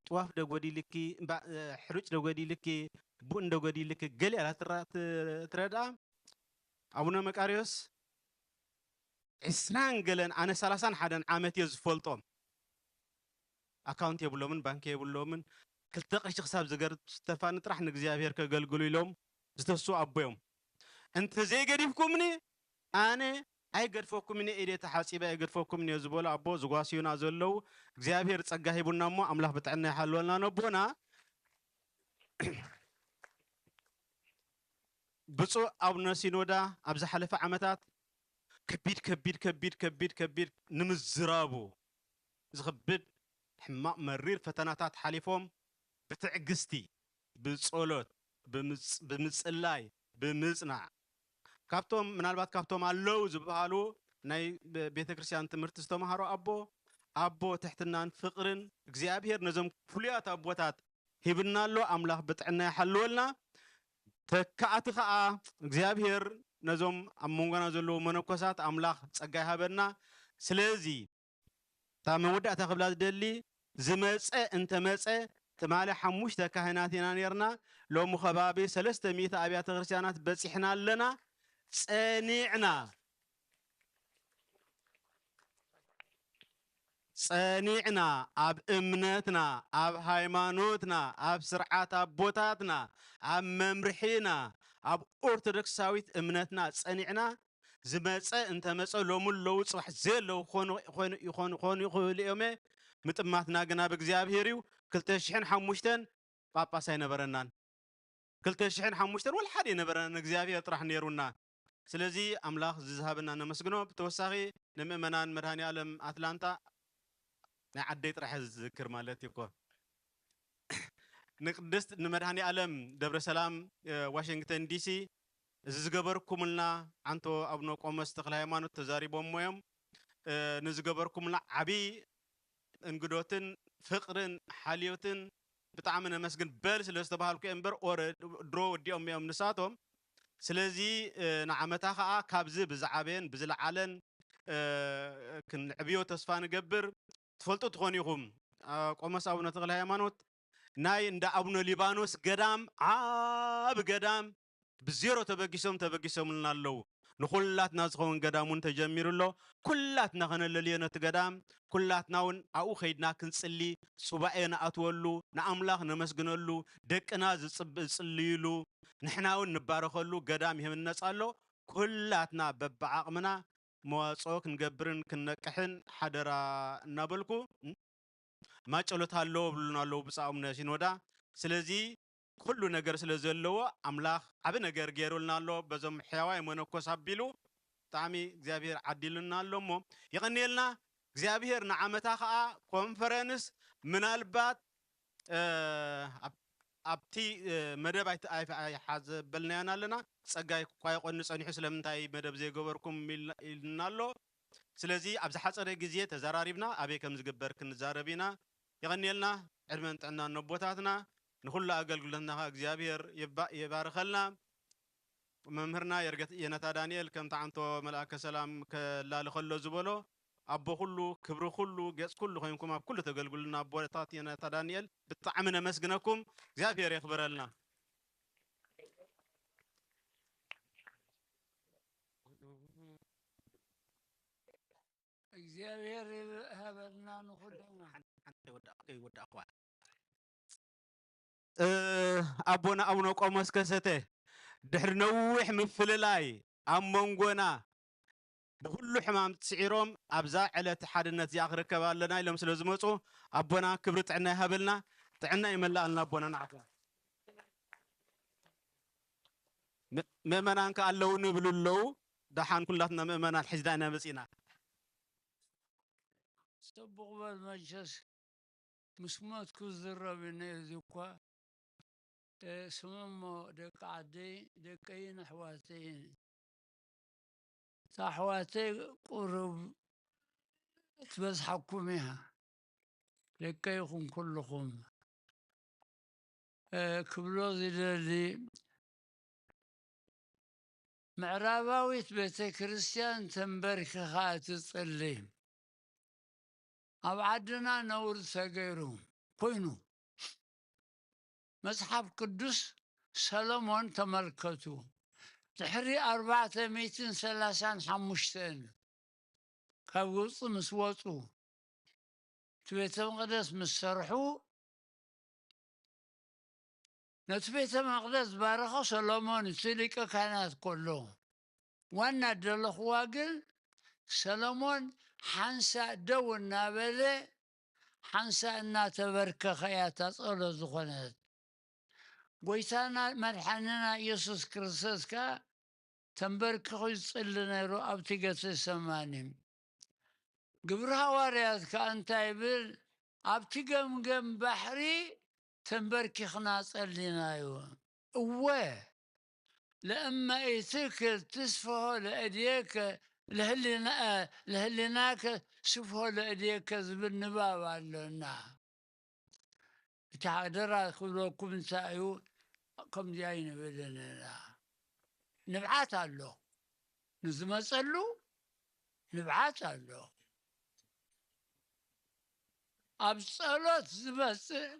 ጥዋፍ ዶ ጎዲልኪ? እምባ-፣ እ፣ ሕሩጭ ዶ ጎዲልኪ? ቡን ዶ ጎዲልኪ?" ገለ ኢላ ትራ-፣ ት-፣ ትረድኣ። ኣቡነ መቃርዮስ ዕስራን ገለን፣ ኣነ ሰላሳን ሓደን ዓመት እየ ዝፈልጦም። ኣካውንት የብሎምን፣ ባንክ የብሎምን። ክልተ ቅርሺ ክሳብ ዝገርብ ስተፋኒ ጥራሕ ንእግዚኣብሔር ከገልግሉ ኢሎም ዝተሱ ኣቦ እዮም። "እንተዘይገዲፍኩምኒ ኣነ ኣይገድፈኩምን እየ፣ ኢደ ተሓጺበ ኣይገድፈኩምን እየ" ዝበሉ ኣቦ ዝጓስዩና ዘለዉ፣ እግዚኣብሔር ጸጋ ሂቡና እሞ ኣምላኽ ብጥዕና ይሓልወልና ነቦና። ብፁዕ ኣቡነ ሲኖዳ ኣብ ዝሓለፈ ዓመታት ከቢድ፣ ከቢድ፣ ከቢድ፣ ከቢድ፣ ከቢድ ንምዝራቡ ዝኽብድ ሕማቕ መሪር ፈተናታት ሓሊፎም ብትዕግስቲ፣ ብጸሎት፣ ብምጽ-፣ ብምጽላይ፣ ብምጽናዕ፣ ካብቶም፣ ምናልባት ካብቶም ኣለዉ ዝበሃሉ ናይ ቤ-፣ ቤተ ክርስቲያን ትምህርቲ ዝተምሃሩ ኣቦ፣ ኣቦ ትሕትናን ፍቕርን፣ እግዚኣብሔር ነዞም ፍሉያት ኣቦታት ሂብና ኣሎ። ኣምላኽ ብጥዕና ይሓልወልና። ተካእቲ ኸኣ እግዚኣብሔር ነዞም ኣብ መንጎና ዘለዉ መነኮሳት ኣምላኽ ጸጋ ይሃበና። ስለዚ እታ መወዳእታ ክብላ ዝደሊ፣ ዝመጸ እንተመጸ፣ ትማሊ ሓሙሽተ ካህናት ኢና ኔርና፣ ሎሚ ከባቢ ሰለስተ ሚእቲ ኣብያተ ክርስቲያናት በጺሕና ኣለና። ጸኒዕና፣ ጸኒዕና ኣብ እምነትና፣ ኣብ ሃይማኖትና፣ ኣብ ስርዓት ኣቦታትና፣ ኣብ መምርሒና፣ ኣብ ኦርቶዶክሳዊት እምነትና ጸኒዕና፣ ዝመጸ እንተመጸ ሎሚ ኣለዉ ጽባሕ ዘየለዉ ክኾኑ፣ ክኾኑ፣ ይኾኑ፣ ክኾኑ ይኽእሉ እዮም። ምጥማትና ግና ብእግዚኣብሔር እዩ። ክልተ ሽሕን ሓሙሽተን ጳጳስ ኣይነበረናን። ክልተ ሽሕን ሓሙሽተን ወላ ሓደ ኣይነበረናን፣ እግዚኣብሔር ጥራሕ ነይሩና። ስለዚ ኣምላኽ ዝዝሃበና ነመስግኖ። ብተወሳኺ ንምእመናን መድኃኔ ዓለም ኣትላንታ ናይ ዓደይ ጥራሕ እየ ዝዝክር ማለት እዩ እኮ። ንቅድስት ንመድኃኔ ዓለም ደብረ ሰላም፣ እ፣ ዋሽንግተን ዲሲ እዚ ዝገበርኩምልና ዓንቶ ኣቡነ ቆሞስ ተክለ ሃይማኖት ተዛሪቦሞ እዮም። እ፣ ንዝገበርኩምልና ዓቢ እንግዶትን ፍቕርን ሓልዮትን ብጣዕሚ ነመስግን በል ስለ ዝተባሃልኩ እየ እምበር፣ ኦረ-፣ ድሮ ወዲኦም እዮም ንሳቶም። ስለዚ፣ እ፣ ንዓመታ ኸኣ ካብዚ ብዝዓበየን ብዝለዓለን፣ እ፣ ክንዕብዮ ተስፋ ንገብር። ትፈልጡ ትኾኑ ኢኹም፣ እ፣ ቆሞስ ኣቡነ ተክለ ሃይማኖት ናይ እንዳ ኣቡነ ሊባኖስ ገዳም፣ ዓቢ ገዳም፣ ብዜሮ ተበጊሶም፣ ተበጊሶምልና ኣለዉ። ንኹላትና ዝኸውን ገዳም እውን ተጀሚሩ ኣሎ። ኩላትና ከነለልዮ ነቲ ገዳም፣ ኩላትና እውን ኣብኡ ከይድና ክንጽሊ፣ ሱባኤ ንኣትወሉ፣ ንኣምላኽ ነመስግነሉ፣ ደቅና ዝጽብ-፣ ዝጽልይሉ፣ ንሕና እውን ንባረኸሉ ገዳም ይህነጽ ኣሎ። ኩላትና በብዓቕምና መዋፅኦ ክንገብርን ክንነቅሕን ሓደራ እናበልኩ፣ ማጨሎት ኣለዎ ብሉና ኣለዉ ብፃኦም ነሲኖዳ። ስለዚ ኩሉ ነገር ስለ ዘለዎ ኣምላኽ ዓቢ ነገር ገይሩልና ኣሎ። በዞም ሕያዋይ መነኮስ ኣቢሉ ብጣዕሚ እግዚኣብሔር ዓዲሉና ኣሎ እሞ የቐንየልና እግዚኣብሔር። ንዓመታ ኸዓ ኮንፈረንስ ምናልባት ኣብቲ መደብ ኣይሓዘበልናያን ኣለና። ጸጋይ እኳ ይቆኒ ጸኒሑ ስለምንታይ መደብ ዘይገበርኩም ኢልና ኣሎ። ስለዚ ኣብ ዝሓጸረ ግዜ ተዘራሪብና ኣበይ ከም ዝግበር ክንዛረብ ኢና። የቐንየልና። ዕድመን ጥዕናን ነቦታትና። ንኹሉ ኣገልግሎትና ኸዓ እግዚኣብሔር ይባርከልና። መምህርና የነታ ዳንኤል ከምቲ ዓንቶ መልኣከ ሰላም ከላሊ ከሎ ዝበሎ ኣቦ ኩሉ ክብሪ ኩሉ ገጽ ኩሉ ኮይንኩም ኣብ ኩሉ ተገልግሉና ኣቦታት የነታ ዳንኤል ብጣዕሚ ነመስግነኩም። እግዚኣብሔር የኽብረልና። እግዚኣብሔር ይሃበልና ንኹልና። ኣቦና ኣቡነ ቆሞስ ከሰተ ድሕሪ ነዊሕ ምፍልላይ ኣብ መንጎና ብኩሉ ሕማም ስዒሮም ኣብዛ ዕለት ሓድነት እዚኣ ክርከብ ኣለና ኢሎም ስለ ዝመፁ ኣቦና ክብሪ ጥዕና ይሃበልና። ጥዕና ይመላኣልና ኣቦና ንዓኻ። ምእመናን ከ ኣለዉ ንብሉ ኣለዉ። ደሓን ኩላትና ምእመናን ሒዝና ኢና መፂና። ጽቡቕ በል መቸስ ምስ ሞትኩ ዝዝረብ እዩ ነዚ እኳ። ስመሞ ደቂ ዓደይ ደቀይን ኣሕዋተይን። እታ ኣሕዋተይ ቁሩብ ትበዝሓኩም እያ። ደቀይኹም ኩልኹም። ክብሎ ዝደሊ ምዕራባዊት ቤተ ክርስቲያን ተንበርኪኻ ትጽሊ። ኣብ ዓድና ነውሪ ተገይሩ ኮይኑ መጽሓፍ ቅዱስ ሰሎሞን ተመልከቱ። ድሕሪ ኣርባዕተ ሚእትን ሰላሳን ሓሙሽተን ካብ ግብፂ ምስ ወፁ እቲ ቤተ መቕደስ ምስ ሰርሑ ነቲ ቤተ መቕደስ ዝባረኸ ሰሎሞን እቲ ሊቀ ካህናት ከሎ ዋና ደለኽዋ ግን ሰሎሞን ሓንሳእ ደው እናበለ ሓንሳእ እናተበርከኸ እያ እታ ጸሎት ዝኾነት። ጎይታና መድሓንና ኢየሱስ ክርስቶስ ከኣ ተንበርኪኹ ይጽሊ ነይሩ ኣብቲ ገተሰማኒ። ግብሪ ሃዋርያት ከኣ እንታይ ይብል? ኣብቲ ገምገም ባሕሪ ተንበርኪኽና ጸሊናዮ። እወ ለእመ ኢትክል ትስፍሖ ለእድየከ ለህሊናከ ስፍሖ ለእድየከ ዝብል ንባብ ኣሎና። እቲ ሓደራ ክብለኩም እንታይ እዩ? ከምዚ ኣይንብልን ኢና። ንብዓት ኣሎ፣ ንዝመፀሉ ንብዓት ኣሎ። ኣብ ፀሎት ዝመፅእ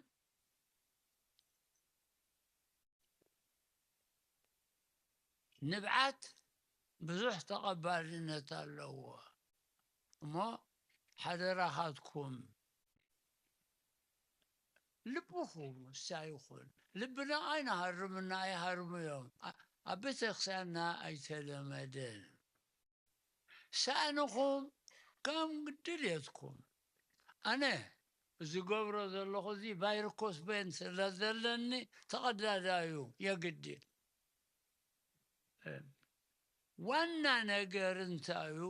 ንብዓት ብዙሕ ተቐባልነት ኣለዎ እሞ ሓደራኻትኩም ልብኹም እሳ ይኹን ልብና ኣይንሃርምና ኣይሃርሙ እዮም ኣብ ቤተክርስትያንና ኣይተለመደን ሳእንኹም ከም ድልየትኩም ኣነ ዝገብሮ ዘለኹ እዚ ቫይርኮስ ቤን ስለ ዘለኒ ተቐዳዳዩ የግዲ ዋና ነገር እንታይ እዩ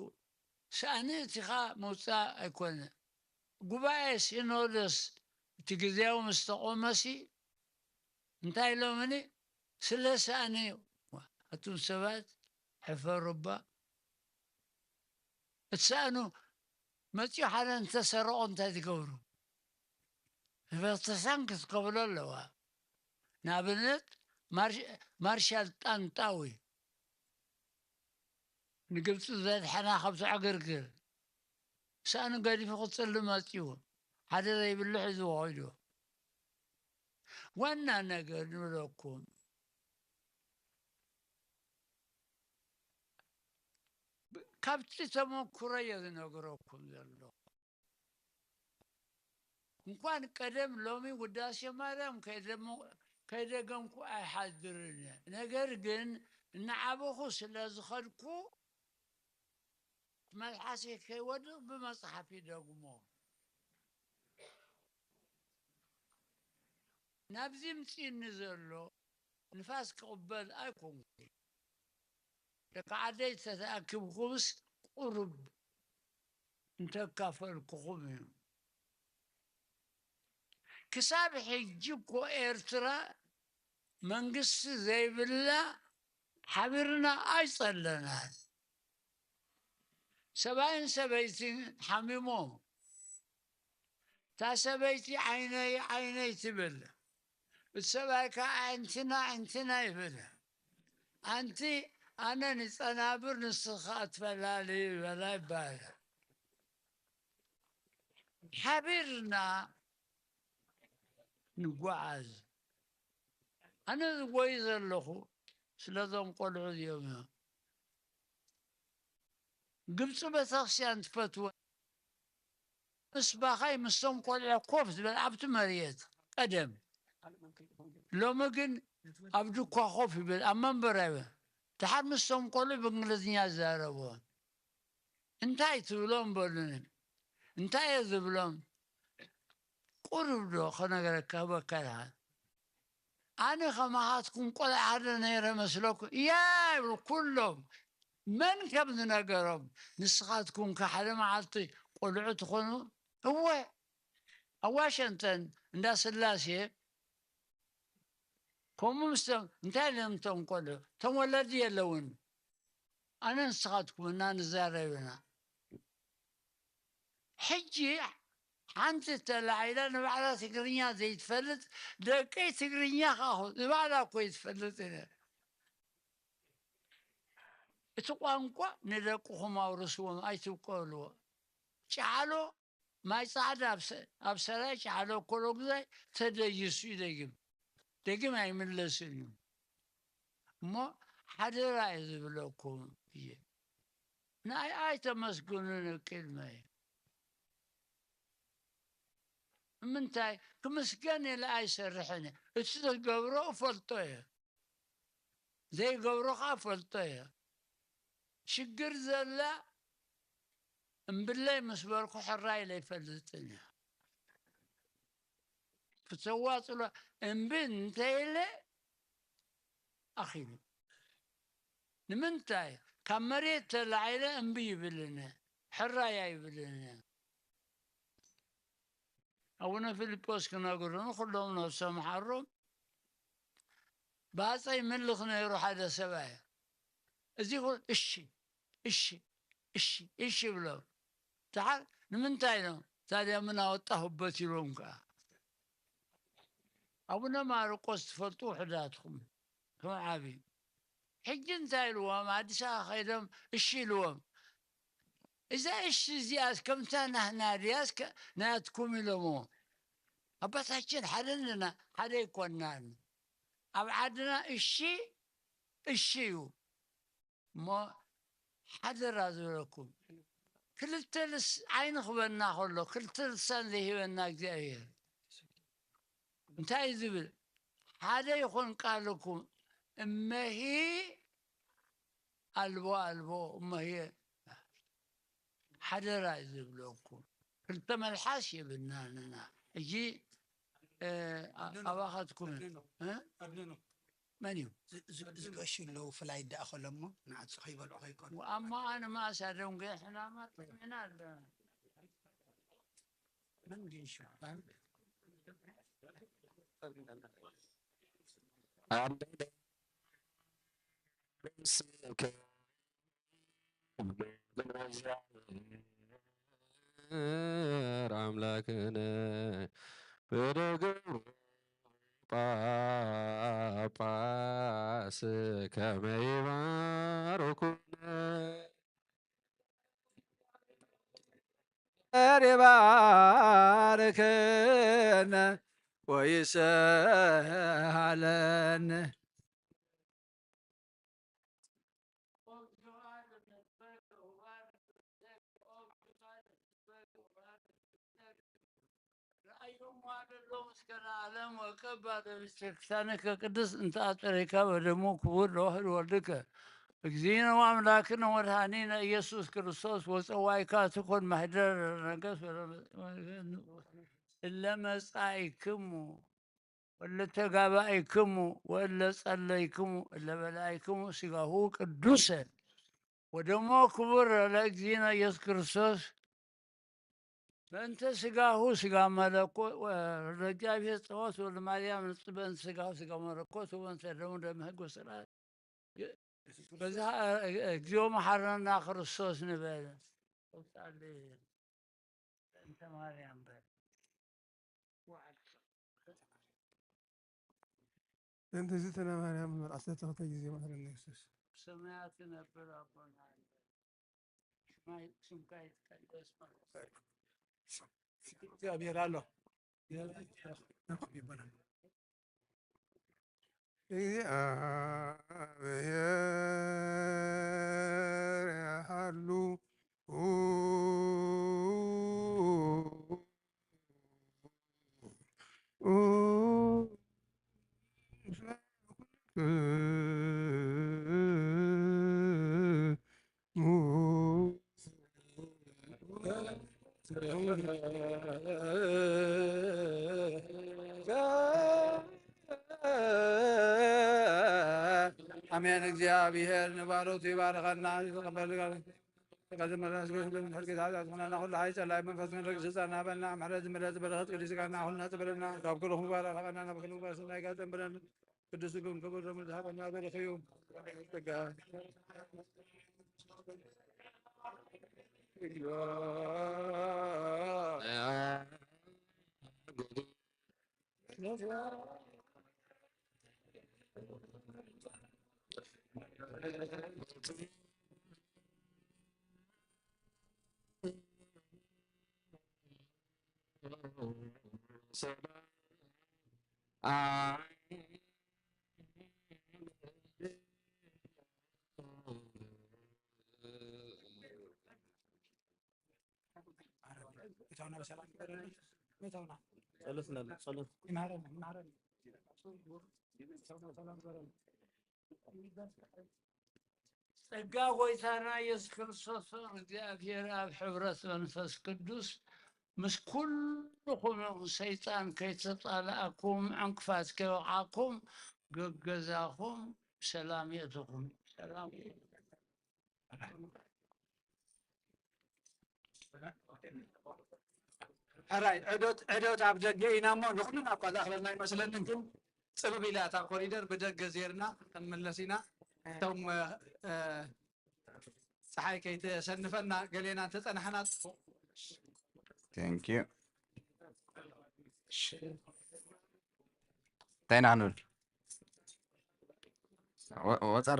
ሳእኒ እቲኻ ምውፃእ ኣይኮነ ጉባኤ ሲኖዶስ እቲ ግዜያዊ ምስ ተቆመሲ እንታይ ኢሎምኒ ስለ ሳእኒ ኣቱም ሰባት ሕፈሩ እባ እቲ ሳእኑ መፂኡ ሓደ እንተሰረቆ እንታይ ትገብሩ ህብረተሰብ ክትከብሎ ኣለዋ ንኣብነት ማርሻል ጣንጣዊ ንግብፂ ዘድሐና ካብቲ ዕግርግር ሳእኑ ገዲፉ ክፅሊ መፂኡ ሓደ ዘይብሉ ሒዝዎ ከይዱ ዋና ነገር ንብለኩም ካብቲ ተመክሮ እየ ዝነግረኩም ዘሎ እንኳን ቀደም ሎሚ ውዳሴ ማርያም ከይደገምኩ ኣይሓድርን እየ ነገር ግን እናዓበኹ ስለ ዝኸድኩ መልሓሰይ ከይወድቕ ብመጽሓፍ ይደግሞ። ናብዚ ምጺእኒ ዘሎ ንፋስ ክቕበል ኣይኮንኩን። ደቂ ዓደይ ተተኣኪብኩምስ ቁሩብ እንተካፈልኩኹም እዩ። ክሳብ ሕጂ እኮ ኤርትራ መንግስቲ ዘይብላ ሓቢርና ኣይጸለናን። ሰብኣይን ሰበይትን ሓሚሞም፣ እታ ሰበይቲ ዓይነይ ዓይነይ ትብል፣ እቲ ሰብኣይ ከኣ ኣዕንትና ኣዕንትና ይብል። ኣንቲ ኣነ ንጸናብር ንስኻ ትፈላሊ በላ ይበሃል። ሓቢርና ንጓዓዝ። ኣነ ዝጎይ ዘለኹ ስለዞም ቆልዑ እዚኦም እዮም። ግብፂ ቤተክርስትያን ትፈትወ ምስ ባኻይ ምስቶም ቆልዑ ኮፍ ዝበል ኣብቲ መርየት ቀደም። ሎሚ ግን ኣብ ድኳ ኮፍ ይብል፣ ኣብ መንበር ኣይበል። ድሓር ምስቶም ቆልዑ ብእንግሊዝኛ ዝዛረብዎ። እንታይ ትብሎም በሉኒ። እንታይ እየ ዝብሎም? ቁሩብ ዶ ከነገረካ ህበካ ድሓን? ኣነ ከማኻትኩም ቆልዓ ሓደ ነይረ መስለኩም? ያ ይብሉ ኩሎም። መን ከም ዝነገሮም፣ ንስኻትኩም ከ ሓደ መዓልቲ ቆልዑ ትኾኑ? እወ፣ ኣብ ዋሽንግተን እንዳ ስላሴ ከምኡ ምስቶም እንታይ ኢሎም እቶም ቆልዑ፣ እቶም ወለዲ የለውን። ኣነ ንስኻትኩም እና ንዛረብ ኢና። ሕጂ ሓንቲ ተላዒላ ንባዕላ ትግርኛ ዘይትፈልጥ፣ ደቀይ ትግርኛ ከኣ ንባዕላ እኮ ይትፈልጥ ኢለ። እቲ ቋንቋ ንደቅኹም ኣውርስዎም፣ ኣይትብቀልዎ። ጨዓሎ ማይ ጻዕዳ ኣብ ሰ-፣ ኣብ ሰራይ ጨዓሎ ኮሎጉዛይ ተደይሱ እዩ ደጊም። ደጊም ኣይምለስን እዩ። እሞ ሓደራ እየ ዝብለኩም እየ። ንኣይ ኣይተመስግኑኒ ቅድመይ። ንምንታይ ክምስገን ኢለ ኣይሰርሕን እየ። እቲ ዝገብሮ እፈልጦ እየ። ዘይገብሮ ኸዓ እፈልጦ እየ። ሽግር ዘላ እምብለይ ምስ በልኩ ሕራይ ኢለ ኣይፈልጥን እየ። ፍተዋ ጽልዋ እምቢ እንተኢለ ኣኺሉ። ንምንታይ? ካብ መሬት ተላዒለ እምቢ ይብልን እየ። ሕራይ ኣይብልን እየ። ኣቡነ ፊልጶስ ክነግሩኒ ኩሎም ነብሶም ሓሮም። ብኣፀይ ምልኽ ነይሩ ሓደ ሰብኣይ። እዚ ኩ-፣ እሺ፣ እሺ፣ እሺ፣ እሺ ይብሎም። ደሓር ንምንታይ ኢሎም? ታዲያ ምን ኣወጣሁበት ኢሎም ከኣ። ኣቡነ ማርቆስ ትፈልጡ ውሑዳትኩም፣ እቶም ዓቢ። ሕጂ እንታይ ኢልዎም? ኣዲስ ኣበባ ከይዶም እሺ ኢልዎም። እዛ እሺ እዚኣስ ከምታ ናህና ድያስ ከ-፣ ናትኩም ኢሎምዎ። ኣባታችን ሓደ ኣለና፣ ሓደ ኣይኮናን። ኣብ ዓድና እሺ፣ እሺ እዩ። እሞ ሓደራ ዝብለኩም፣ ክልተ ልስ-፣ ዓይኒ ክበና ከሎ፣ ክልተ ልሳን ዘይህበና እግዚኣብሔር እንታይ እዩ ዝብል? ሓደ ይኹን ቃልኩም፣ እመሂ ኣልቦ ኣልቦ፣ እመሂ ሓደራ እዩ ዝብለኩም። ክልተ መልሓስ የብልናን ኢና። ሕጂ፣ እ፣ ኣ-፣ ኣድንኖ። ኣባኻትኩም እዩ። ኣድንኖ። እ? ኣድንኖ። መን እዩ? ዝ-፣ ዝ-፣ ዝገሹ ኣለዉ፣ ፍላይ ደኣ ከሎ እሞ ንዓጹ ከይበልዑ ከይኮኑ። ወኣማ ኣነ ማእሳ ደንገ ሕናማ ጥዕና ኣለ። መን ገሹ? ኣንተ ስከ ኣምላክነ ብደግሞ ጳጳስ ከመ ይባርኩነ። ይባርክነ ወይሰሃለነ። ረኣዮማ ዘለዉ እስከ ለዓለም ወቀባ ለቤተክርስቲያንከ ቅድስት እንተ ኣጸረይካ በደሙ ክቡር ለዋህድ ወልድከ። እግዚእነ ወአምላክነ ወመድኃኒነ ኢየሱስ ክርስቶስ ወፀዋይካ ትኩን ማህደረ ነገስ እለ መጻኢክሙ ወለ ተጋባኢክሙ ወለ ጸለይክሙ እለ በላይክሙ ስጋሁ ቅዱሰ ወደሞ ክቡር ለእግዚእነ ኢየሱስ ክርስቶስ በእንተ ስጋሁ ስጋ መለኮት ወለእግዚአብሔር ጸባኦት ወለማርያም ንጽ በእንተ ስጋሁ ስጋ መለኮት ወበእንተ ደሙ ደመ ሕግ ወስርዓት። በዛ እግዚኦ መሐረና ክርስቶስ ንበል። ውጣልኝ በእንተ ማርያም በል። በእንተ ዝእትነ ማርያም መርዓተ ተኽተ ጊዜ መሐረነ ኢየሱስ። ሰማያት ነብር አቦና ስምካ ይትቀደስ። እግዚአብሔር አለው። እግዚአብሔር ያሉ አሜን። እግዚአብሔር ንባሮቱ ይባርከና። ይተቀበል። ተቀድመ ለመስገን ለምሕር ጌታ ዛትኩናና ኩሉ ሀይ ጸላይ መንፈስ ግን ረግ ስልጣና በልና ምሕረት ምሕረት በረከት ቅዱስ ጋና ሁልና ጽበለና ካብ ኩሉ ባረኸና በክሉ ባስና ይጋጠም ብለን ቅዱስ ግን ክብር ምድሃበና በረኸዩ ጸጋ ጸሎት እናድርግ፣ ጸሎት። ጸጋ ጐይታና ኢየሱስ ክርስቶስ፣ ፍቕሪ እግዚኣብሔር ኣብ ሕብረት መንፈስ ቅዱስ ምስ ኩልኹም ይኹን። ሰይጣን ከይተጻልኣኩም፣ ዕንቅፋት ከይወቕዓኩም፣ ገገዛኹም ብሰላም የእትኹም። ሰላም። ሕራይ ዕዶት፣ ዕዶት ኣብ ደገ ኢና እሞ፣ ንኹልና እኳ ዝኣኽለና ኣይመስለንን፣ ግን ጽብብ ኢላ እታ ኮሪደር ብደገ ዜርና ክንምለስ ኢና። እቶም፣ እ፣ ጸሓይ ከይተሰንፈና ገሌና እንተጸናሕና ጽቡቕ። Thank you። እንታይ ኢና ክንብል? ወ-፣ ወጸሮ።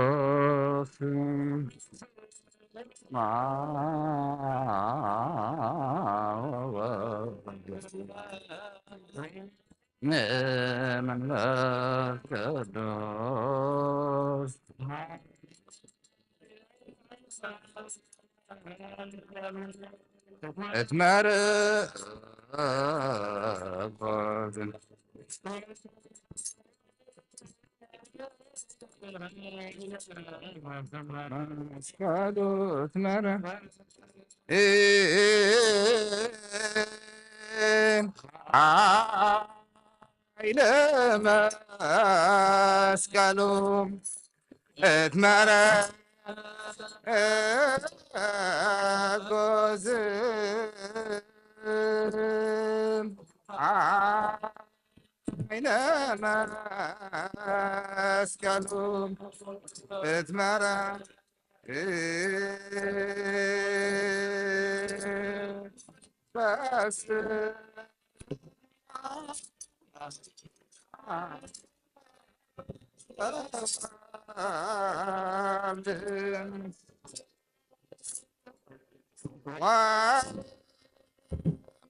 ቅዱስ መንፈስ ቅዱስ እትመርእ መስቀሉ እትመርእ ኃይለ መስቀሉ እትመረ ጎዝ ኃይለ መስቀሉ እትመረ በስ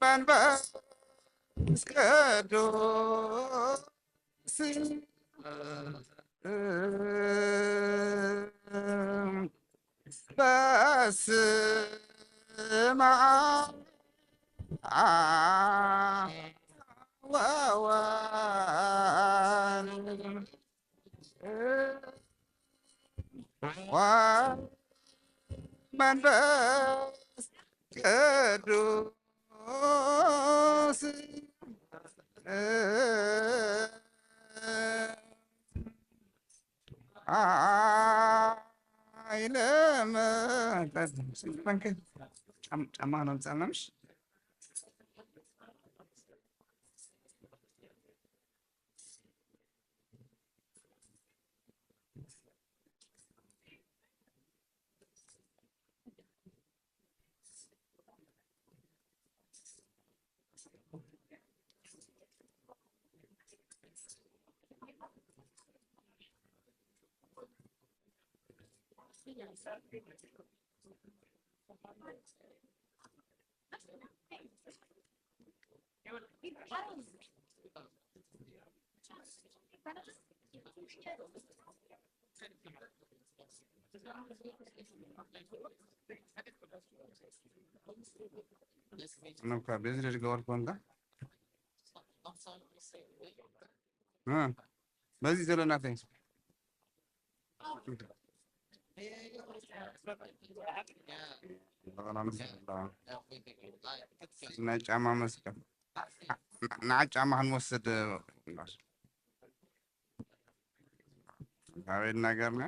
መንፈስ ቅዱስ በስመ አብ ወወልድ ወመንፈስ ቅዱስ። ጫማ ነው ጻናምሽ። Nunca vezes de gol conta. Ah, mas isso era na tem. ናይ ጫማ መስቀል። ንዓ ጫማ ክንወስድ። ኣቤት ነገርና።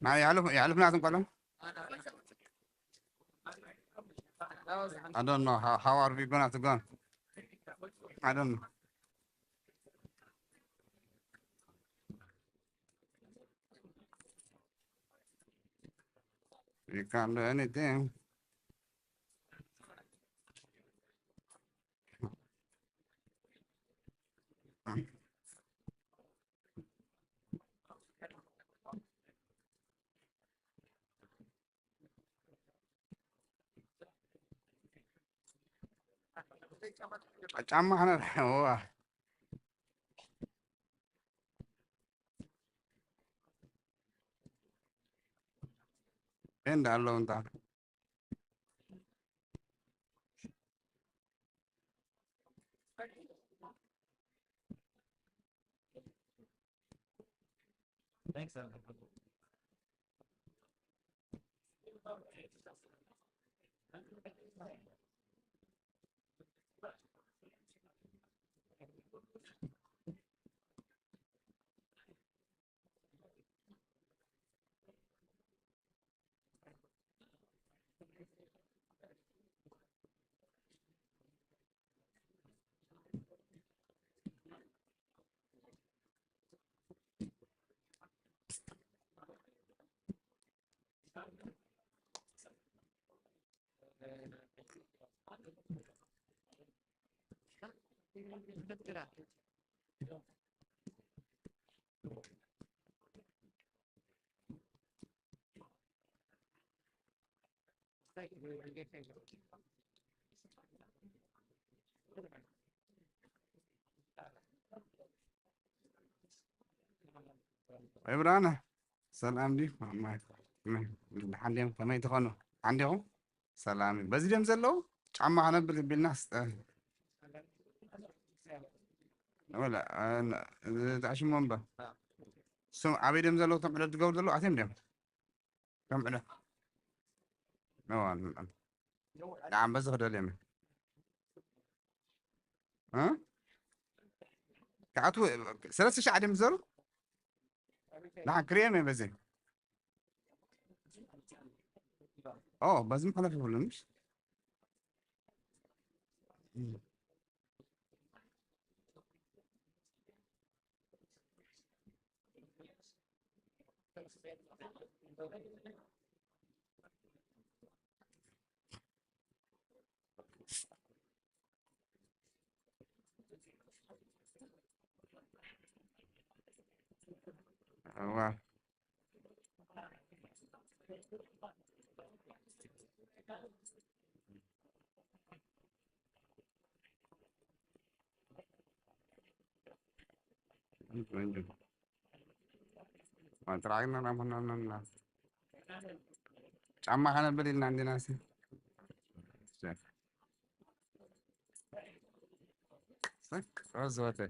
ናይ ያዕልፍ-፣ ያዕልፍና ትንቆሎም? I don't know. How, how are we gonna to go? I don't know. You can't do anything. ጫማ ኸነ ዋ እንዳ ኣለዉ እንታ Thanks, Evan. ወይ ብርሃነ፣ ሰላም ድዩ? ማማይ፣ ደሓን ድዮም? ከመይ ትኾኑ? ደሓን ዲኹም? ሰላም እዩ። በዚ ድዮም ዘለዉ? ጫማ ከነብል ቢልና ስጠ-፣ ወላ፣ እ፣ ን-፣ እዛ ሽሞም በ-፣ ስም ኣበይ ድዮም ዘለዉ? እቶም ዕለት ዝገብሩ ዘለዉ ኣትዮም ድዮም? ከም ዕለት። እዋ፣ ን-፣ ንዓም በዚ ክደልዮም እየ። እ? ክኣትዉ ሰለስተ ሻዕ ድዮም ዝዘሩ? ንዓ ክርእዮም እየ በዚ። ኦ፣ በዚ መሕለፍ ይብሉን። እም። Vamos lá. ጫማ ከነብል ኢልና እንዲና ሲ ረዝወተ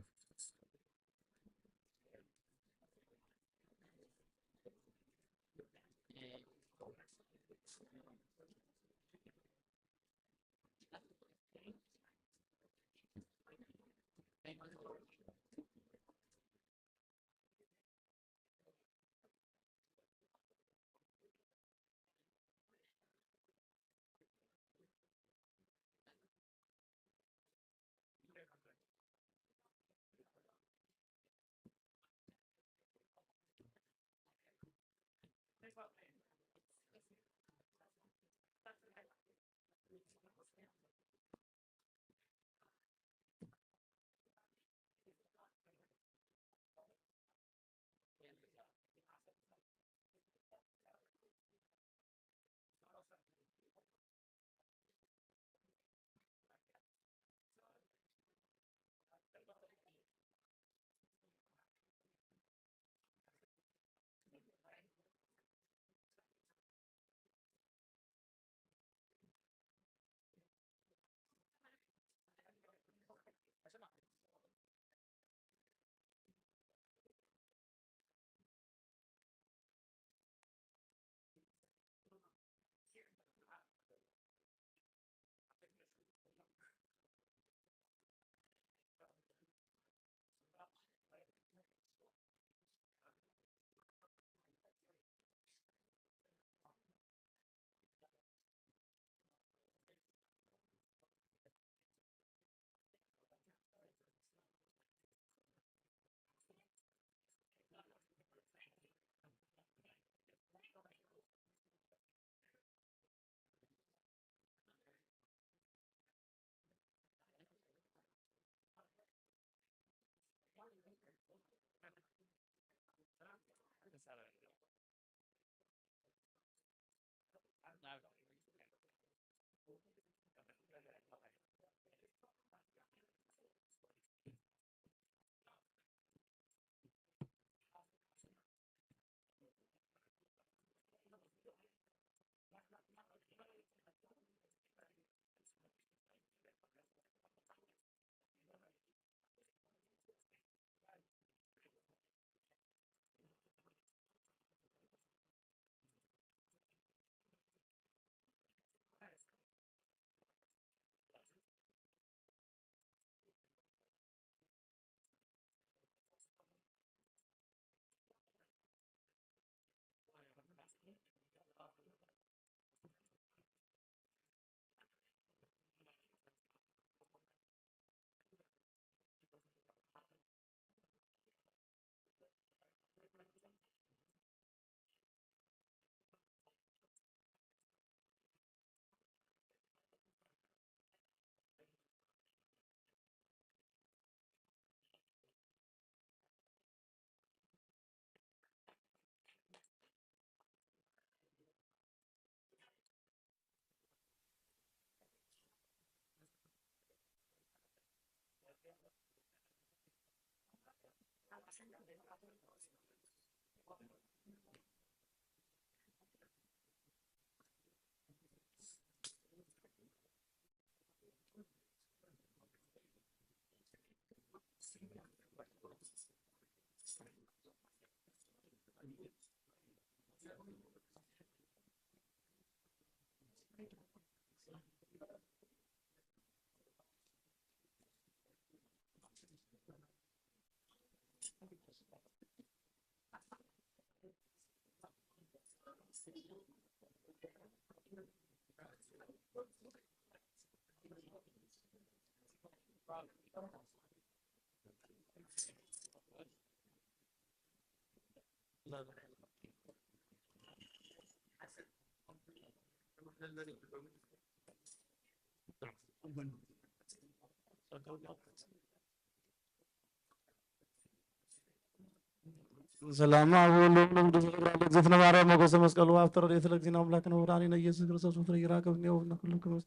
ሰላም ኣብ ሁሉም ልምድ ዝሕብራ ለእግዝእትነ ማርያም ሞገሰ መስቀሉ ኣብ ተረድኤት ለእግዚእነ ኣምላክነ ወመድኃኒነ ኢየሱስ ክርስቶስ ፍቅር ይራከብ እኔው ኩሉ ክብር።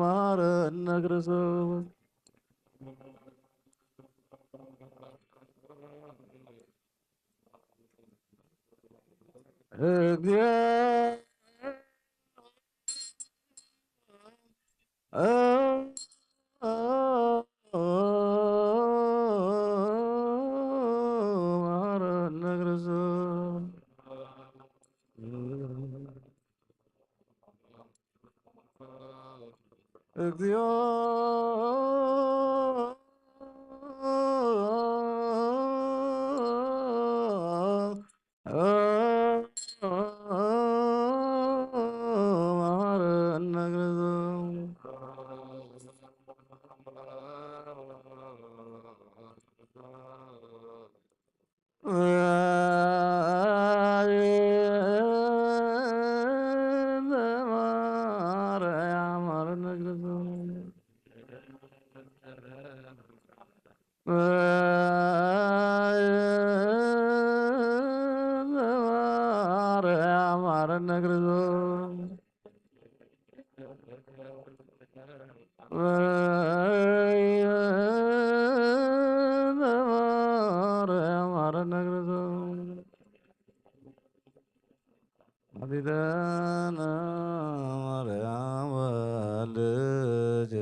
ማረነ ክርስቶስ። እግዚኦ መሐረነ ክርስቶስ። እግዚኦ መሐረነ ክርስቶስ። አቢበነ ማርያም ልጅ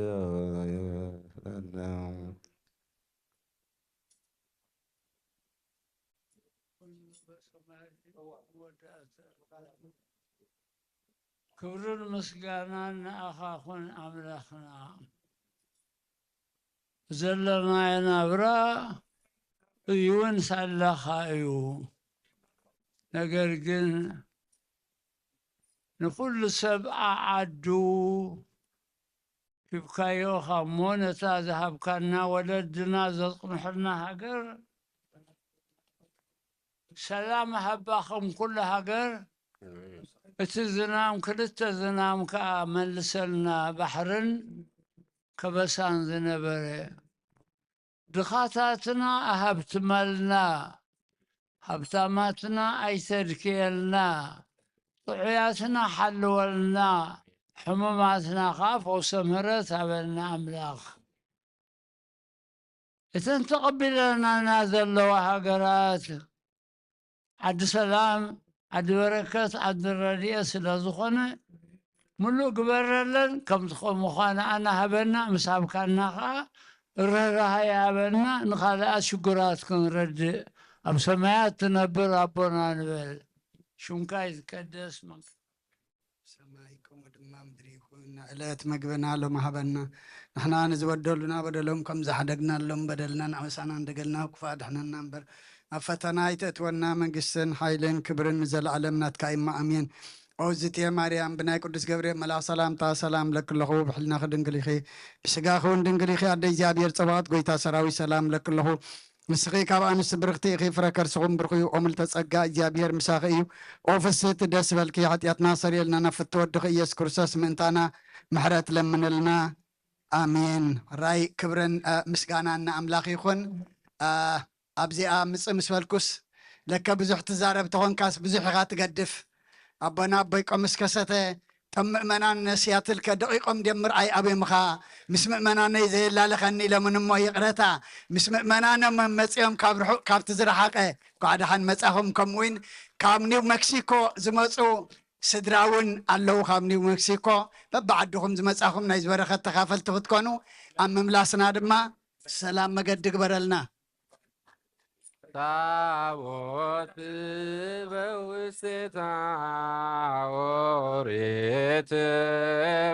ክብርን ምስጋናን ንኣኻ ኩን ኣምላኽና። ዘለናዮ ናብራ እውን ሳላኻ እዩ። ነገር ግን ንኹሉ ሰብ ዓዓዱ ሂብካዮ እኻ እሞ፣ ነታ ዝሃብካና ወለድና ዘጽንሑልና ሃገር ሰላም ሃባ ከም ኩሉ ሃገር፣ እቲ ዝናም ክልተ ዝናም ከኣ መልሰልና፣ ባሕርን ከበሳን ዝነበረ። ድኻታትና ኣሃብትመልና፣ ሃብታማትና ኣይተድክየልና፣ ጥዑያትና ሓልወልና፣ ሕሙማትና ከኣ ፈውሰ ምህረት ሃበልና ኣምላኽ። እተን ተቐቢለናና ዘለዋ ሃገራት ዓዲ ሰላም፣ ዓዲ በረከት፣ ዓዲ ረድኤት ስለ ዝኾነ፣ ምሉእ ግበረለን። ከምቲ ከም ምዃና ኣና ሃበና፣ ምስ ሃብካና ኸዓ ርህራሀ ይሃበና፣ ንኻልኣት ሽጉራት ክንረድእ። ኣብ ሰማያት ትነብር ኣቦና ንበል። ሽምካ ይትቀደስ። ሰማይ ከምኡ ድማ ምድሪ ይኹን። ንዕለት መግብና ሎሚ ሃበና። ንሕና ንዝበደሉና በደሎም ከም ዝሓደግናሎም በደልናን ኣበሳናን ደገልና ክፉእ ኣድሕነና እምበር፣ ኣብ ፈተና ኣይተእትወና። መንግስትን ሓይልን ክብርን ንዘለኣለም ናትካ እማ፣ ኣሜን። ኦ ዝትየ ማርያም፣ ብናይ ቅዱስ ገብርኤል መልኣኽ ሰላምታ ሰላም ለኪ ኣለኹ። ብሕልናኺ ድንግል ኢኺ፣ ብስጋኺ እውን ድንግል ኢኺ። ኣደ እግዚኣብሔር ጸባኦት፣ ጎይታ ሰራዊት፣ ሰላም ለኪ ኣለኹ። ንስኺ ካብ ኣንስቲ ብርኽቲ ኢኺ፣ ፍረ ከርስኹም ብሩኽ እዩ። ኦ ምልተ ጸጋ፣ እግዚኣብሔር ምሳኺ እዩ። ኦ ፍስህቲ፣ ደስ በልኪ። ሓጢኣትና ሰሪየልና፣ ናብ ፍትወ ወድኺ ኢየሱስ ክርስቶስ ምእንታና ምሕረት ለምንልና። ኣሜን። ራይ ክብርን፣ እ፣ ምስጋናን ንኣምላኽ ይኹን። እ፣ ኣብዚኣ ምጽእ ምስ በልኩስ፣ ለከ ብዙሕ ትዛረብ ተኾንካስ ብዙሕ ኢኻ ትገድፍ። ኣቦና ኣቦይ ቆምስ ከሰተ፣ እቶም ምእመናን ሲያትል ከ ደቂቖም ድዮም ምርኣይ ኣብዮምኻ? ምስ ምእመናነይ ዘየላለኸኒ ኢሎምን እሞ ይቕረታ። ምስ ምእመናኖም መጺኦም ካብ ርሑቕ ካብቲ ዝረሓቐ፣ እንኳዕ ደሓን መጻኹም። ከምኡ እውን ካብ ኒው መክሲኮ ዝመጹ ስድራ እውን ኣለዉ፣ ካብ ኒው መክሲኮ። በብዓድኹም ዝመጻኹም ናይዚ በረኸት ተኻፈልቲ ክትኮኑ፣ ኣብ ምምላስና ድማ ሰላም መገዲ ግበረልና። ታቦት በውስቴታ፣ ኦሪት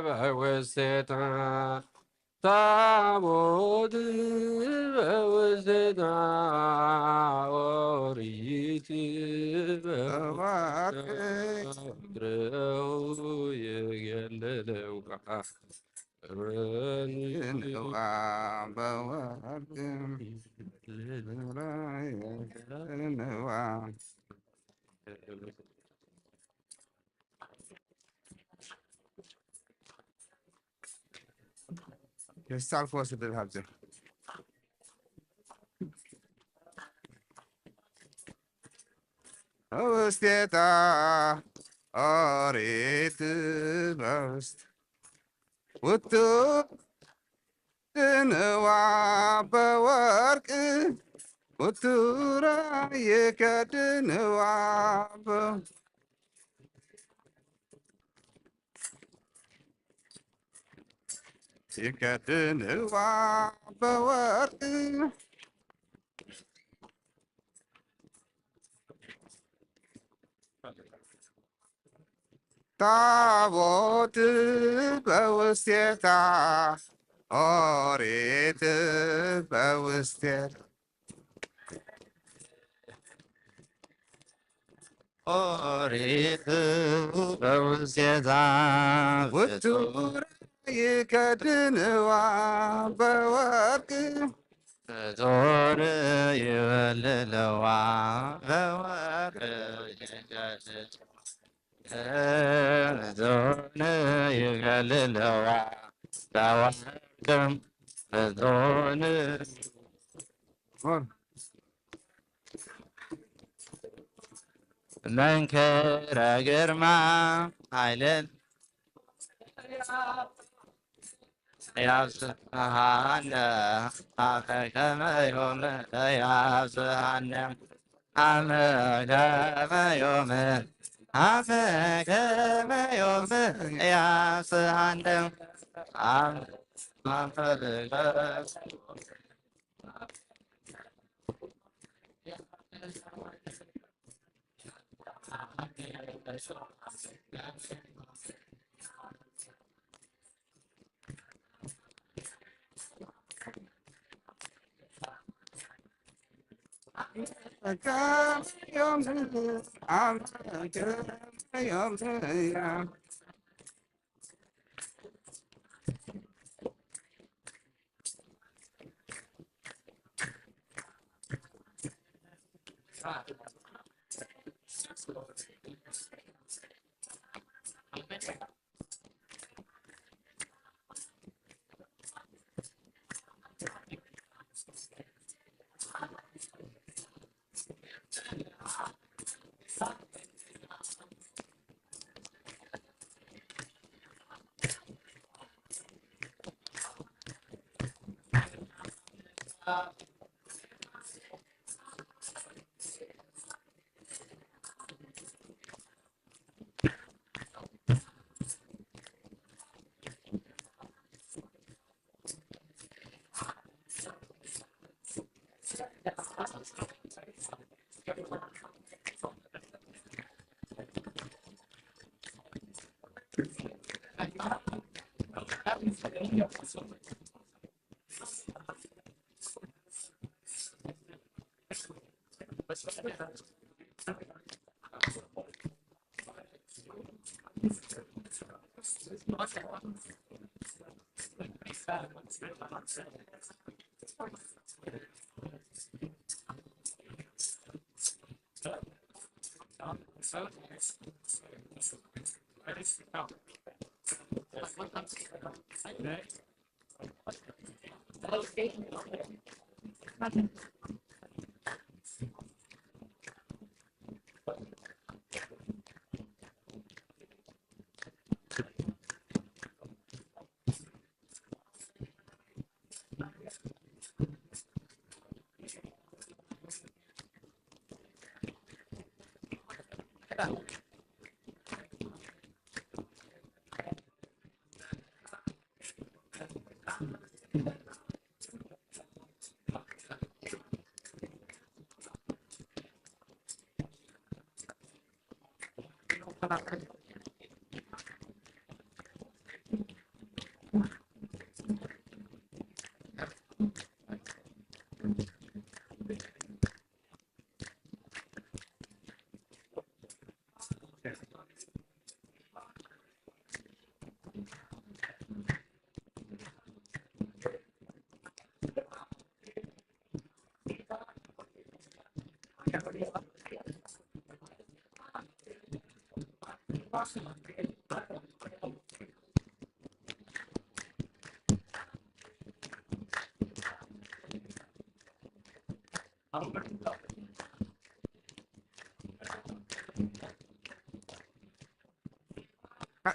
በውስቴታ፣ ታቦት በውስቴታ ኦሪት በወርቅ ይገለለዋ በወርቅ ይገለለዋ። ፌስታል ክወስድ ሃብዘ ውስቴታ ኦሪት በውስት ውቱ ድንዋ በወርቅ ውቱራ ይከድንዋ በ ይከድንዋ በወርቅ ታቦት በውስቴታ ኦሪት በውስቴታ ኦሪት በውስቴታ ውቱራ ይከድንዋ በወርቅ ፍጡር ይበልለዋ በወርቅ ይገድል ፍጡር ይበልለዋ በወርቅ ፍጡር መንክረ ግርማ ኃይልን ያብዝሃነ አፈ ከመ ዮም ያብዝሃነ አመ ከመ ዮም አፈ ከመ ዮም ያብዝሃነ አመ አፈ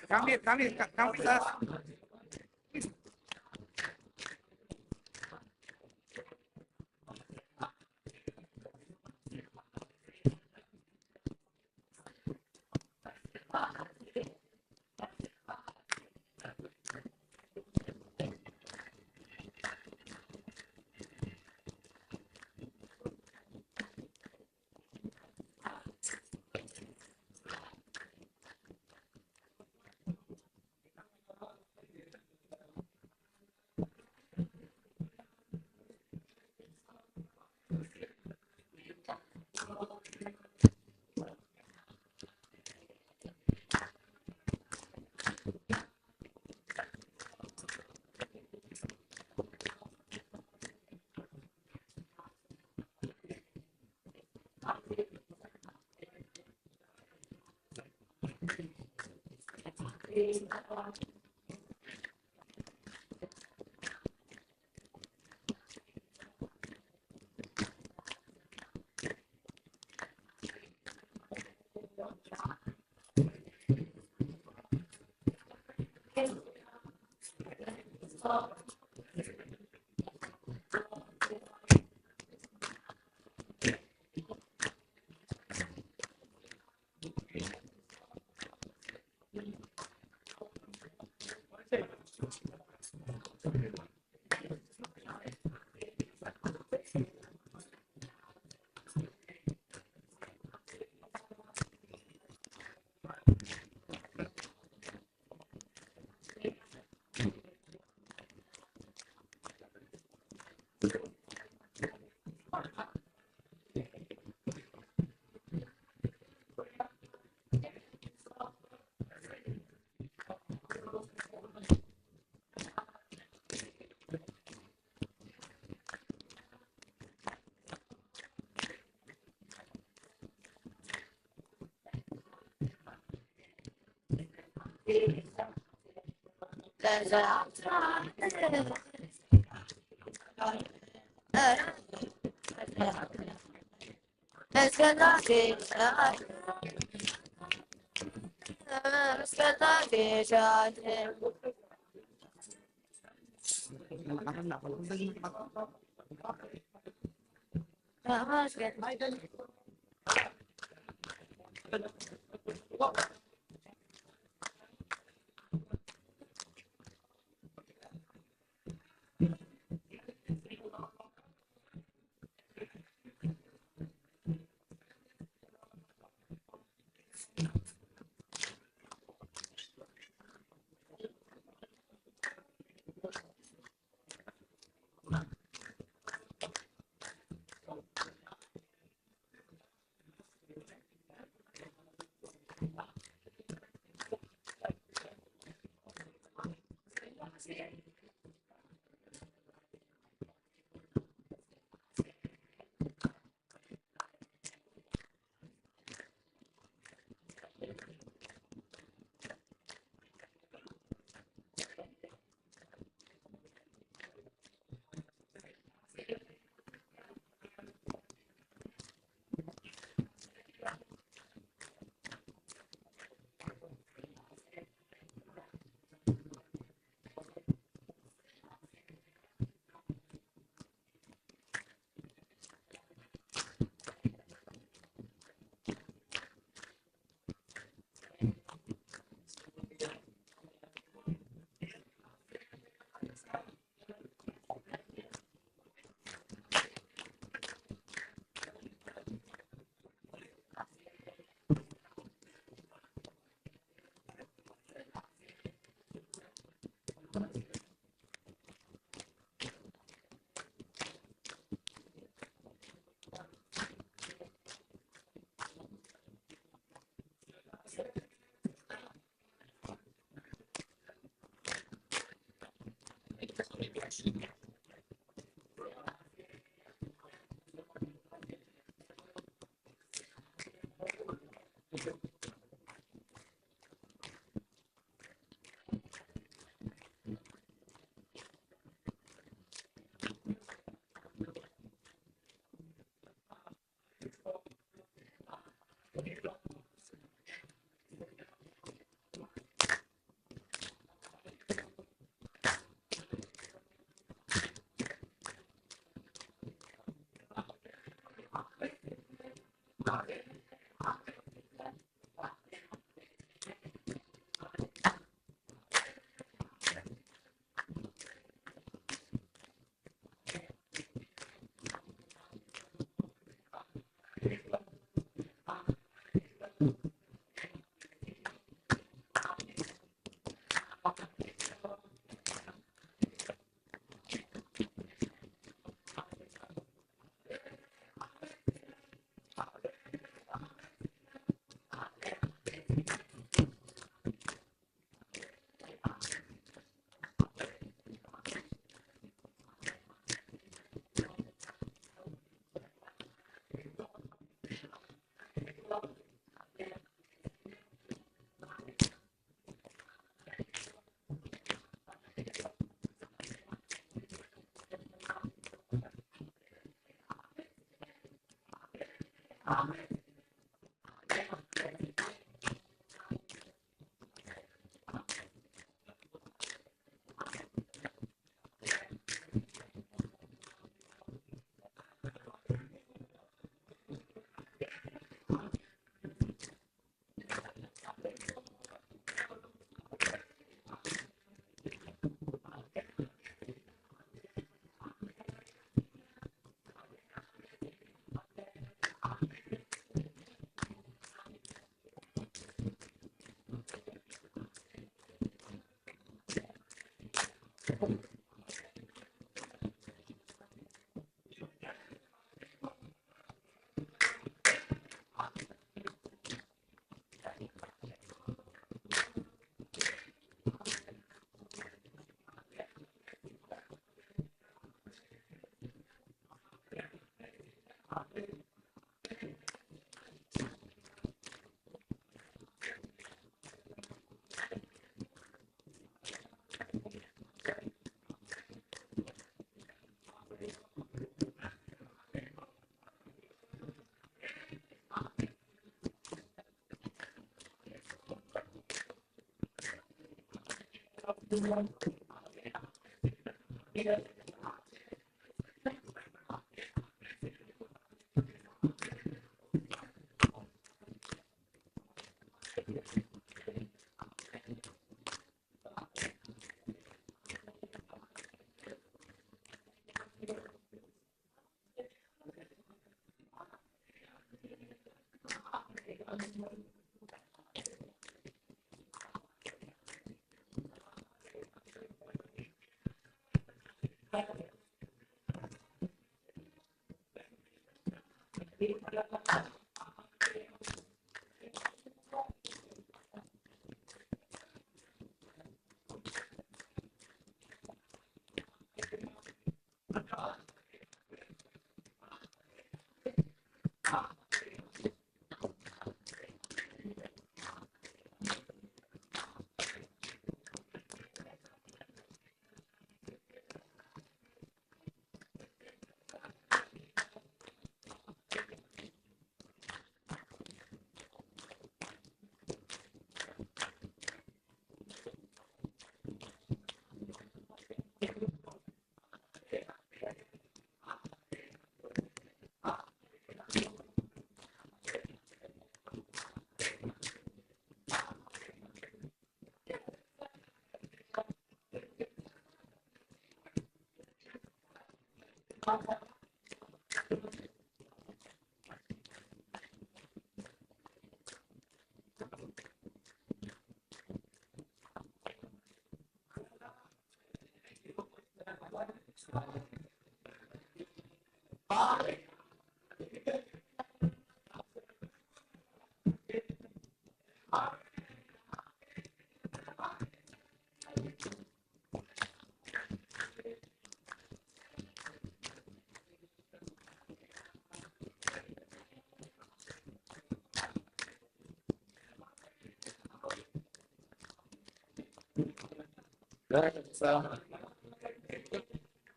Come here, come here, come with us.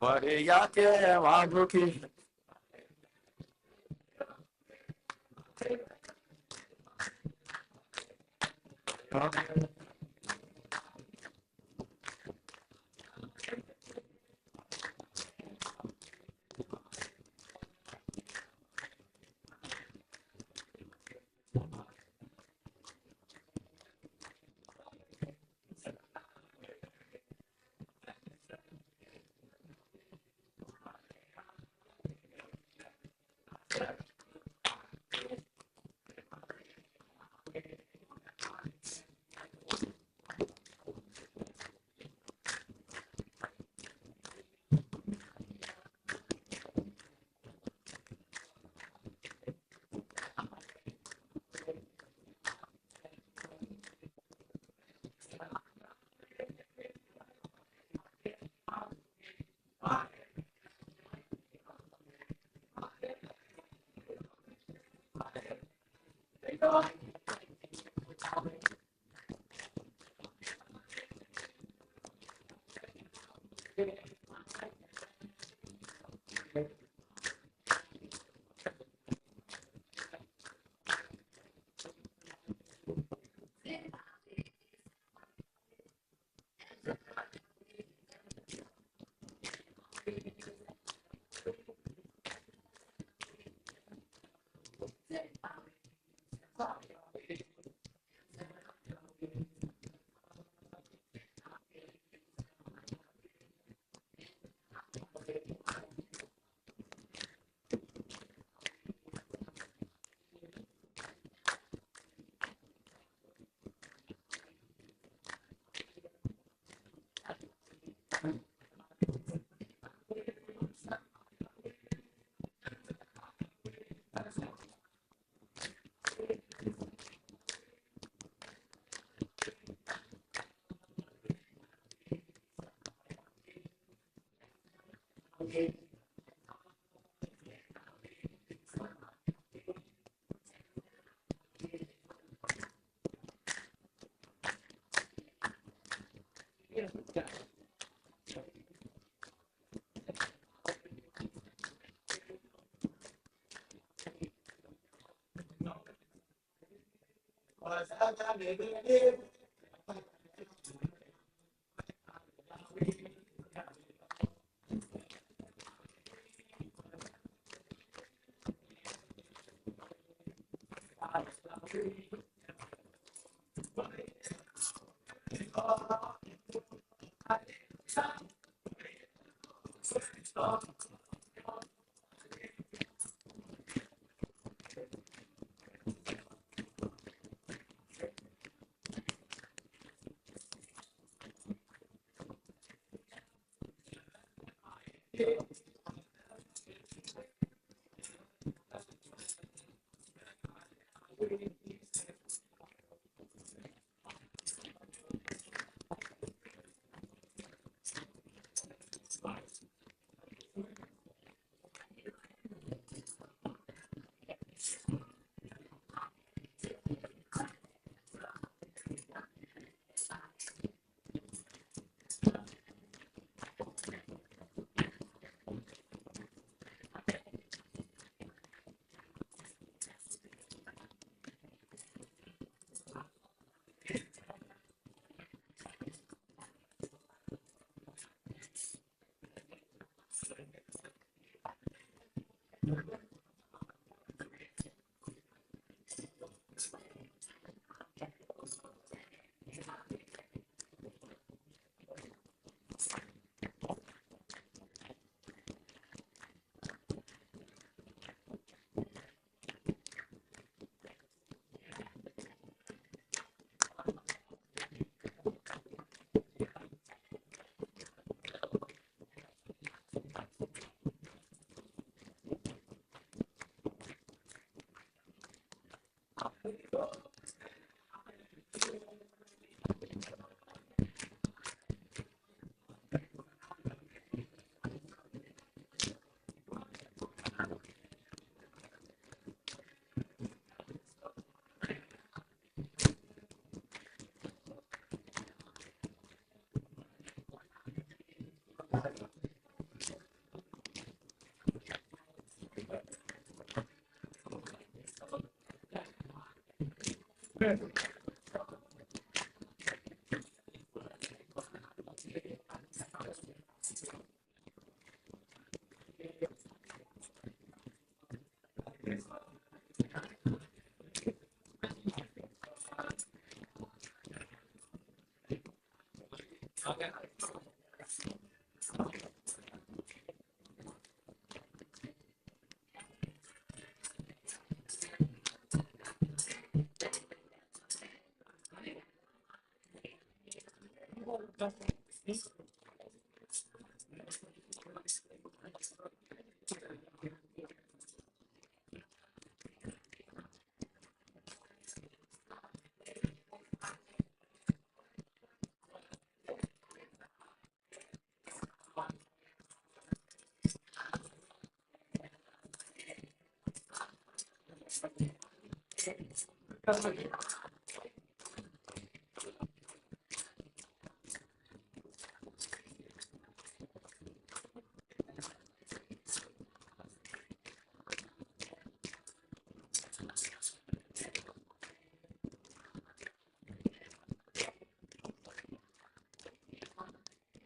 ወህያቴ ዋግሩኪ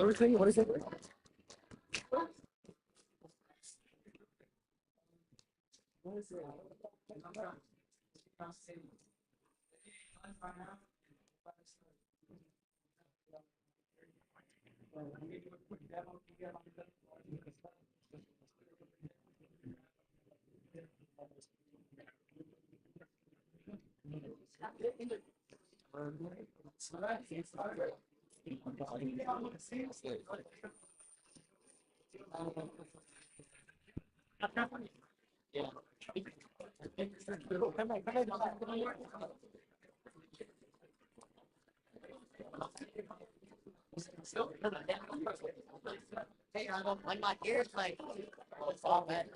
Everything, what is it? Hey, I don't, like, my ears, like, fall back.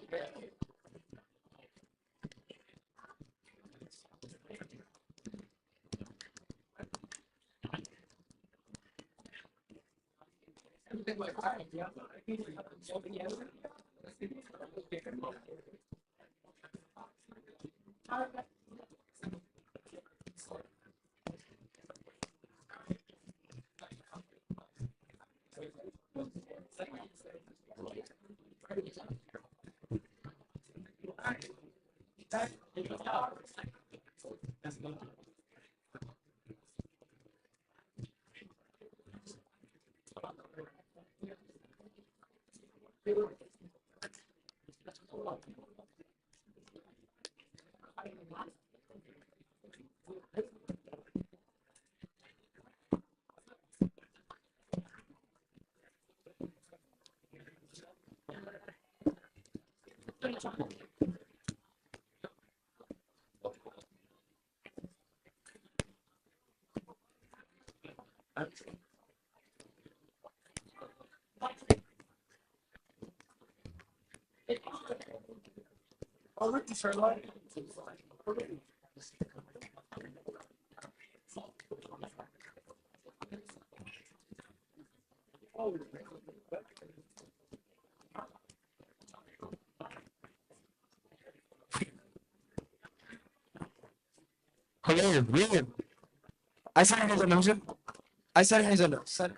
Hello, William. I said, "Hey, hello, sir." I said, "Hey, hello, sir."